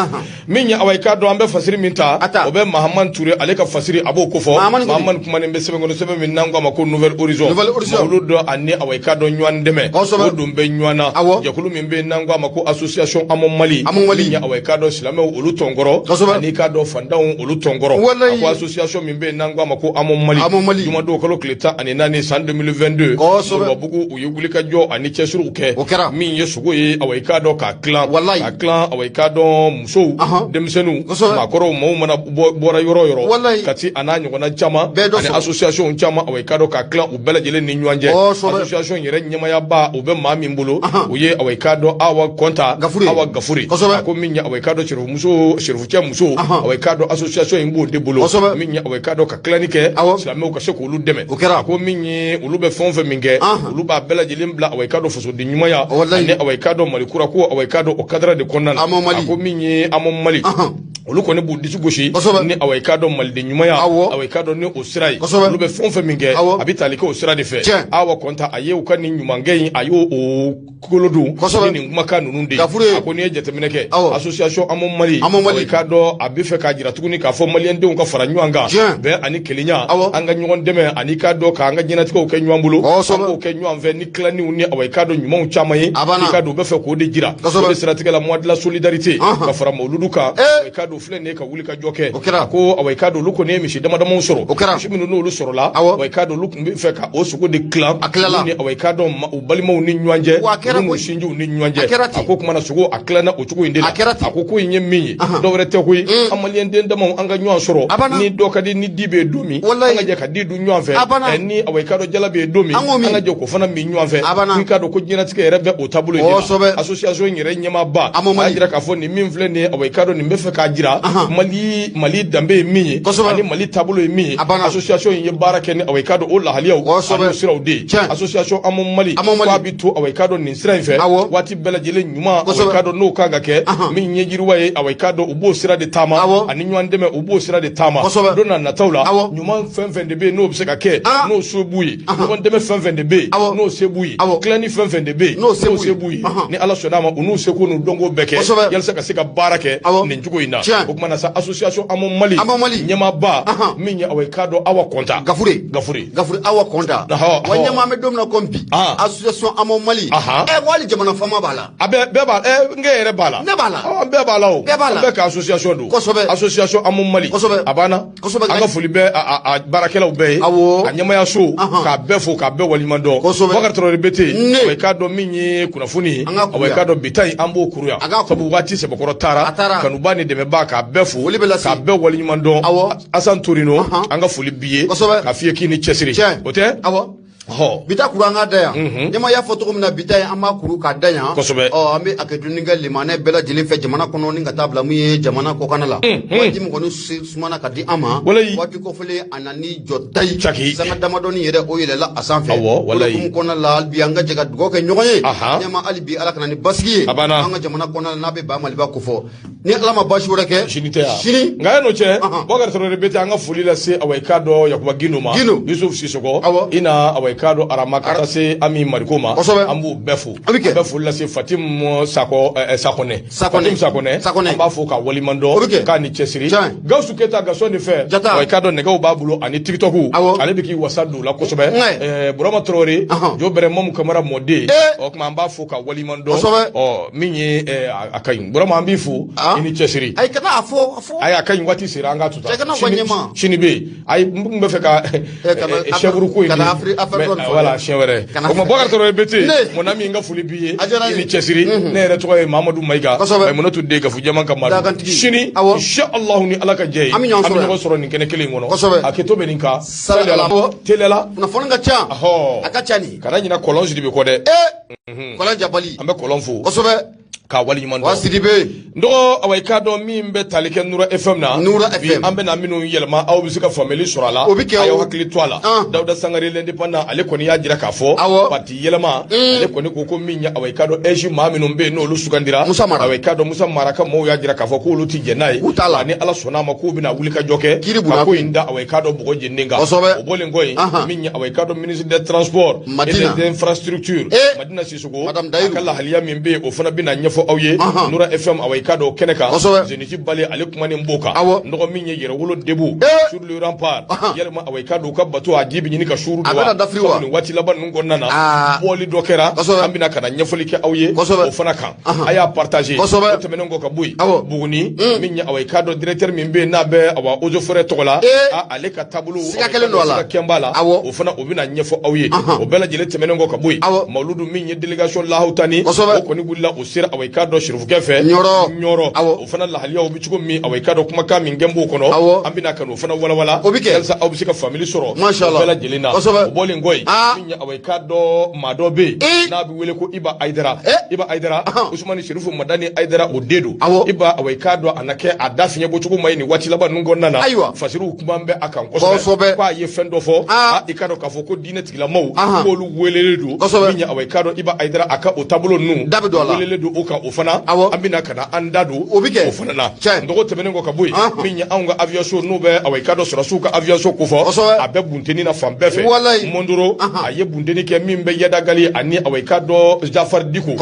Min ye, awa, i k'a dɔn an bɛ fasiri min ta, A ta. o bɛ Mahamani Ture ale ka fasiri, a b'o kofɔ. Mahamani Ture. Mahamani kumanen bɛ sɛbɛn kɔnɔ, sɛbɛn min n'an ko a ma ko Nouvel Horizon. Nouvel Horizon. Olu dɔ ani, awa, i k'a dɔn ɲɔgɔn dɛmɛ. O don bɛ ɲɔgɔn na. Jɛkulu min bɛ yen n'an ko a ma ko association Amon Mali. Amon Mali. Min ye, awa, i k'a dɔn silamɛw olu tɔnkɔrɔ. Ani i k'a dɔn fantanw olu tɔnkɔrɔ. A ko association min bɛ yen n'an ko a ma ko Amon Mali. Amon Mali. Jumadon kalo tile 14 san 2022. Moribabugu, u ye wulikajɔ ani cɛsiriw kɛ. O kɛra. Min ye sogo ye, awa, i k'a dɔn k'a tilan. K'a tilan, awa, i k'a dɔn musow, denmisɛnninw, maakɔrɔw, maaw mana bɔra yɔrɔ o yɔrɔ. Kati a n'a ɲɔgɔnna caman. Bɛɛ dɔ Ani sɔrɔ. association caman, awa, i k'a dɔn k'a tilan u bɛɛ lajɛlen ni ɲɔgɔn cɛ. Association yɛrɛ ɲɛmayaba, o bɛ maa min bolo, o ye, awa, i k'a dɔn Awa Kɔnta. Gafure. Awa Gafure. A ko min ye, awa, i k'a dɔn sɛrifumuso, sɛrifucɛ muso, awa, i k'a dɔn association in b'o de bolo. Min ye, awa, i k'a dɔn ka tilanni kɛ, silamɛw ka se k'olu dɛmɛ. O kɛra. A ko min ye, olu bɛ fɛn o fɛn min kɛ, olu b'a bɛɛ lajɛlen bila, awa, i k'a dɔn fasoden ɲumanya ani, awa, i k'a dɔn Mali kura ko, awa, i k'a dɔn o cadre de kɔnɔna na. Amon Mali. A ko min ye Amon Mali, olu kɔni b'u disi gosi ni, awa, i k'a dɔn maliden ɲumanya, awa, i k'a dɔn ni o sira ye. Olu bɛ fɛn o fɛn min kɛ, a bɛ tali kɛ o sira de fɛ. Awa Kɔnta, a ye u ka nin ɲumankɛ in, a y'o o kolo don ni nin kumakan ninnu de ye. Gafure. A ko n'i ye jateminɛ kɛ, association Amon Mali, Amon Mali. awa, i k'a dɔn a bɛ fɛ k'a jira tuguni k'a fɔ maliyɛndenw ka fara ɲɔgɔn kan, bɛn ani kelenya, an ka ɲɔgɔn dɛmɛ ani k'a dɔn k'an ka diɲɛlatigɛw kɛ ɲɔgɔn bolo, an k'o kɛ ɲɔgɔn fɛ ni tilanniw ni, awa, i k'a dɔn ɲumanw caman ye. A banna. I k'a dɔn u bɛ fɛ k'o de jira. O de siratigɛ la, mois de la solidarité, ka fara mawuludu kan, awa, i k'a dɔn filɛ nin ye ka wuli ka jɔ kɛ. O kɛra. Ko, awa, i k'a dɔn olu kɔni ye misi dama damaw sɔrɔ. O kɛra. Misi minnu n'olu sɔrɔla, awa, i k'a dɔn olu tun bɛ fɛ ka o sogo de tilan. A tilala. Olu ni, awa, i k'a dɔn u balimaw ni ɲɔgɔn cɛ, Wa a kɛra olu n'u koyi. sinjiw ni ɲɔgɔn cɛ. A kɛra ten. A ko kumana sogo a tilanna o cogo in de la. A kɛra ten. A ko ko in ye min ye, dɔwɛrɛ tɛ koyi, an maliyɛnden damaw, an ka ɲɔgɔn sɔrɔ. A banna. Ni dɔ ka di ni di bɛ yen don min, an ka jɛ ka di dun ɲɔgɔn fɛ. A banna. Ni, awa, i k'a dɔn jala bɛ yen don min, An k'o min. an ka jɛ k'o fana min ɲɔgɔn fɛ. A banna. Ko i k'a dɔn ko diɲɛlatigɛ yɛrɛ bɛ o taabolo in de la. Association in yɛrɛ ɲɛmaaba, Amon a Mali. y'a jira k'a fɔ nin min filɛ nin ye, awa, i k'a dɔn nin bɛ fɛ k'a jira Mali danbe ye min ye, ani Mali taabolo ye min ye. A banna. Association in ye baara kɛ ni, awa, i k'a dɔn o lahaliyaw ani o siraw de ye. Association Amon Mali, Amon Mali. k'a bɛ to, awa, i k'a dɔn nin sira in fɛ waati bɛɛ lajɛlen ɲuman, awa, i k'a dɔn n'o kan ka kɛ min ye yiriwa ye, awa, i k'a dɔn u b'o sira de taama, ani ɲɔgɔn dɛmɛ, u b'o sira de taama. Don na nataw la, ɲuman fɛn fɛn de bɛ yen n'o bɛ se ka kɛ, n'o se b'u ye, ɲɔgɔn dɛmɛ fɛn fɛn de bɛ yen n'o se b'u ye, tilanni fɛn fɛn de bɛ yen N'o se b'u se ye. b'u ye, ni Ala sɔnna a ma, u n'u seko n'u dɔnko bɛɛ kɛ yalisa ka se ka baara kɛ nin cogo in na. O tuma na sa, association Amon Mali Amon Mali. ɲɛmaaba min ye, awa, i k'a dɔn Awa Kɔnta Gafure. Gafure. Gafure Awa Kɔnta. Wa ɲɛmaa, an bɛ don min na komi bi, association Amon Mali, wali jamana faama b'a la. A bɛɛ b'a, n kɛ yɛrɛ b'a la. Ne b'a la. An bɛɛ b'a la o. Bɛɛ b'a la. An bɛɛ ka association don. Association Amon Mali. A banna. An ka foli bɛ a baarakɛlaw bɛɛ ye. A ɲɛmayaso, k'a bɛɛ fo, k'a bɛɛ waleɲuman dɔn. Bakari Tarawele BT, awa, i k'a dɔn min ye kunnafoni ye, An ka awa, i k'a dɔn bi ta in, an b'o kuru yan. A ka kuru. Sabu waati sɛbɛkɔrɔ taara. A taara. Kanuba ni dɛmɛbaa, k'a bɛɛ fo. Foli bɛ lase. K'a bɛɛ waleɲuman dɔn. Asan Torino, an ka foli b'i ye. K'a f'i ye k'i ni cɛsiri. O tɛ? Bi ta kuru, an k'a da yan. Ɲɛma y'a fɔ cogo min na, bi ta ye an b'a kuru k'a da yan. Ɔ, an bɛ a kɛ dumuni kɛ limanɛ bɛɛ lajɛlen fɛ jamana kɔnɔ ni ka taa bila mun ye jamana kɔkanna la. Waati min kɔni sumana ka di an ma. Waati kɔfɛlen a nana ni jɔ tayi. Caki. Sanga damadɔni yɛrɛ o yɛlɛla a sanfɛ. Awɔ, walayi. O hukumu kɔnɔna la, hali bi an ka jɛ ka dugawu kɛ ɲɔgɔn ye. Ɲɛma, hali bi Ala ka na ni basigi ye. A banna. An ka jamana kɔnɔna la, n'a bɛ ba Maliba ko fɔ. Ni Ala ma baasi wɛrɛ kɛ. Sini tɛ yan. Sini. Nka yan'o cɛ, Bakari Tarawele BT, an ka foli lase, awa, i k'a dɔn Yakuba Gindo ma. Gindo. Yusuf Sisɔkɔ. I na, awa, i k'a dɔn Arama ka taa se Ami Mariko ma. An b'u bɛɛ fo. A bɛ kɛ. An bɛ foli lase Fatim Sakɔ, Sakɔnɛ. Sakɔnɛ. Fatim Sakɔnɛ. Sakɔnɛ. An b'a fo k'a waleɲuman O bɛ dɔn. kɛ. K'a ni cɛsiri. Gawusu Keyita Gasɔn de fɛ. Awa, i k'a dɔn nɛgɛw b'a bolo ani TikTok. Ale bɛ k'i wasa don o la kosɛbɛ. Burama Tarawele. Jo Bɛrɛ Mamu Kamara mɔden. O tuma an b'a fo k'a waleɲuman dɔn. Ɔ, min ye, a ka ɲi. Burama, an b'i fo. I ni cɛsiri. Ayi, kana a fɔ, a fɔ. Ayi, a ka ɲi, waati sera, an k'a to tan. Cɛ, kana fɔ ɲɛma. Sini bɛ yen. Ayi, n tun bɛ fɛ ka kana chèvre ko in kana de. Affaire Mais, dɔ nin fɔ voilà, dɛ. siɲɛ wɛrɛ. Kana O tuma Bakari Tarawele BT, Ne. mon ami, n ka foli b'i ye. A diyara n I ni ye. cɛsiri. Ne yɛrɛ tɔgɔ ye Mamadu Mayiga. Mayimunatu den Gafu Jama ka Madu. Dagantigi. Sini, inshallah, ni Ala ka jɛ ye. An bɛ ɲɔgɔn An bɛ sɔrɔ yan. ɲɔgɔn sɔrɔ nin kɛnɛ kelen in kɔnɔ. A kɛtɔ bɛ nin kan. Sali ala. Teliyala. Kunnafoni ka ca. A ka ca nin. Kana ɲinɛ kɔlɔn Sidibe kɔ dɛ. Kɔlɔn jabali. An bɛ kɔlɔn fo. K'a waleɲuman Wa dɔn. Sidibe. N dɔgɔ, awa, i k'a dɔn min bɛ tali kɛ Nura FM na. Nura Bi FM. an bɛna minnu yɛlɛma, aw bɛ se ka faamuyali sɔrɔ a la. O bɛ kɛ A y'aw o. hakili to a la. Dawuda Sangare l'indépendant, ale kɔni y'a jira k'a fɔ parti yɛlɛma, ale kɔni ko min ye, awa, i k'a dɔn AIGE maa minnu bɛ yen n'olu sugandira. Musa Mara. Awa, i k'a dɔn Musa Mara ka maaw y'a jira k'a fɔ k'olu ti jɛn n'a ye. K'u t'a la. Ni Ala sɔnna a ma, k'u bɛna wuli ka jɔ kɛ Kiri ka bunna ko kun. in da, awa, i k'a dɔn bɔgɔ jeninen kan. O bɔlen kɔ yen, min ye, awa, i k'a dɔn ministre des Transports et Madina. des Infrastructures, Madina Sisoko, Madame Dayiru. a ka lahaliya min bɛ yen, o fana bɛna ɲɛfɔ aw ye Nura FM, awa, i k'a dɔn o kɛnɛ kan. Zénith Bale, ale kumanen b'o kan. Nɔgɔ min ye Yɛrɛwolo debout sur le rempart, yalima, awa, i k'a dɔn u ka bateau a ji bɛ ɲini ka suuru A don wa? bɛna dafiri wa? Sabu nin waati laban ninnu kɔnɔna na, bɔli dɔ kɛra. An bɛna ka na ɲɛfɔli kɛ aw ye o fana kan. A y'a partager. O tɛmɛnen kɔ ka bɔ yen, Buguni, min ye, awa, i k'a dɔn directeur min bɛ yen n'a bɛ, awa, eaux et forêts tɔgɔ la, ale ka taabolo, Siga awa, i k'a kɛlen don a dɔn la. siga kɛn b'a la. O fana, o bɛna ɲɛfɔ aw ye. O bɛɛ lajɛlen tɛmɛnen kɔ ka bɔ yen, Mawuludu min ye délégation Lahawutani, o kɔni wulila, o sera, awa, i k'a dɔn Sirifukɛ fɛ Ɲɔrɔ. Ɲɔrɔ. O fana lahaliyaw bɛ cogo min, awa, i k'a dɔn kumakan min kɛn b'o kɔnɔ, an bɛna ka n'o fana walawala O bɛ kɛ. yalisa aw bɛ se ka faamuyali sɔrɔ Masha o Allah. bɛɛ lajɛlen na. O bɔlen kɔ yen, min ye, awa, i k'a dɔn maa dɔ bɛ yen n'a bɛ wele ko Iba Ayidara. Iba Ayidara, Usumani Serifu Madani Ayidara, o den don. Iba, awa, i k'a dɔn a na kɛ a da fiɲɛ bɔcogo ma ye nin waati laban ninnu kɔnɔna na. Fasiriw kuma bɛ a kan kosɛbɛ, k'a ye fɛn dɔ fɔ. I k'a dɔn k'a fɔ ko diinɛ tigilamaaw k'olu welelen don. Min ye, awa, i k'a dɔn Iba Ayidara, a ka o taabolo ninnu Da bɛ don a la. welelen don o kan. O fana, an bɛna ka na an da don O bɛ kɛ. o fana na. Nɔgɔ tɛmɛnen kɔ ka bɔ yen, min ye anw ka aviation, n'o bɛ, awa, i k'a dɔn sɔrɔdasiw ka aviation kofɔ, a bɛ bunteni na fan bɛɛ fɛ. Mondoro, a ye bunteni kɛ min bɛ Yadagali ani, awa, i k'a dɔn Jafar Diko.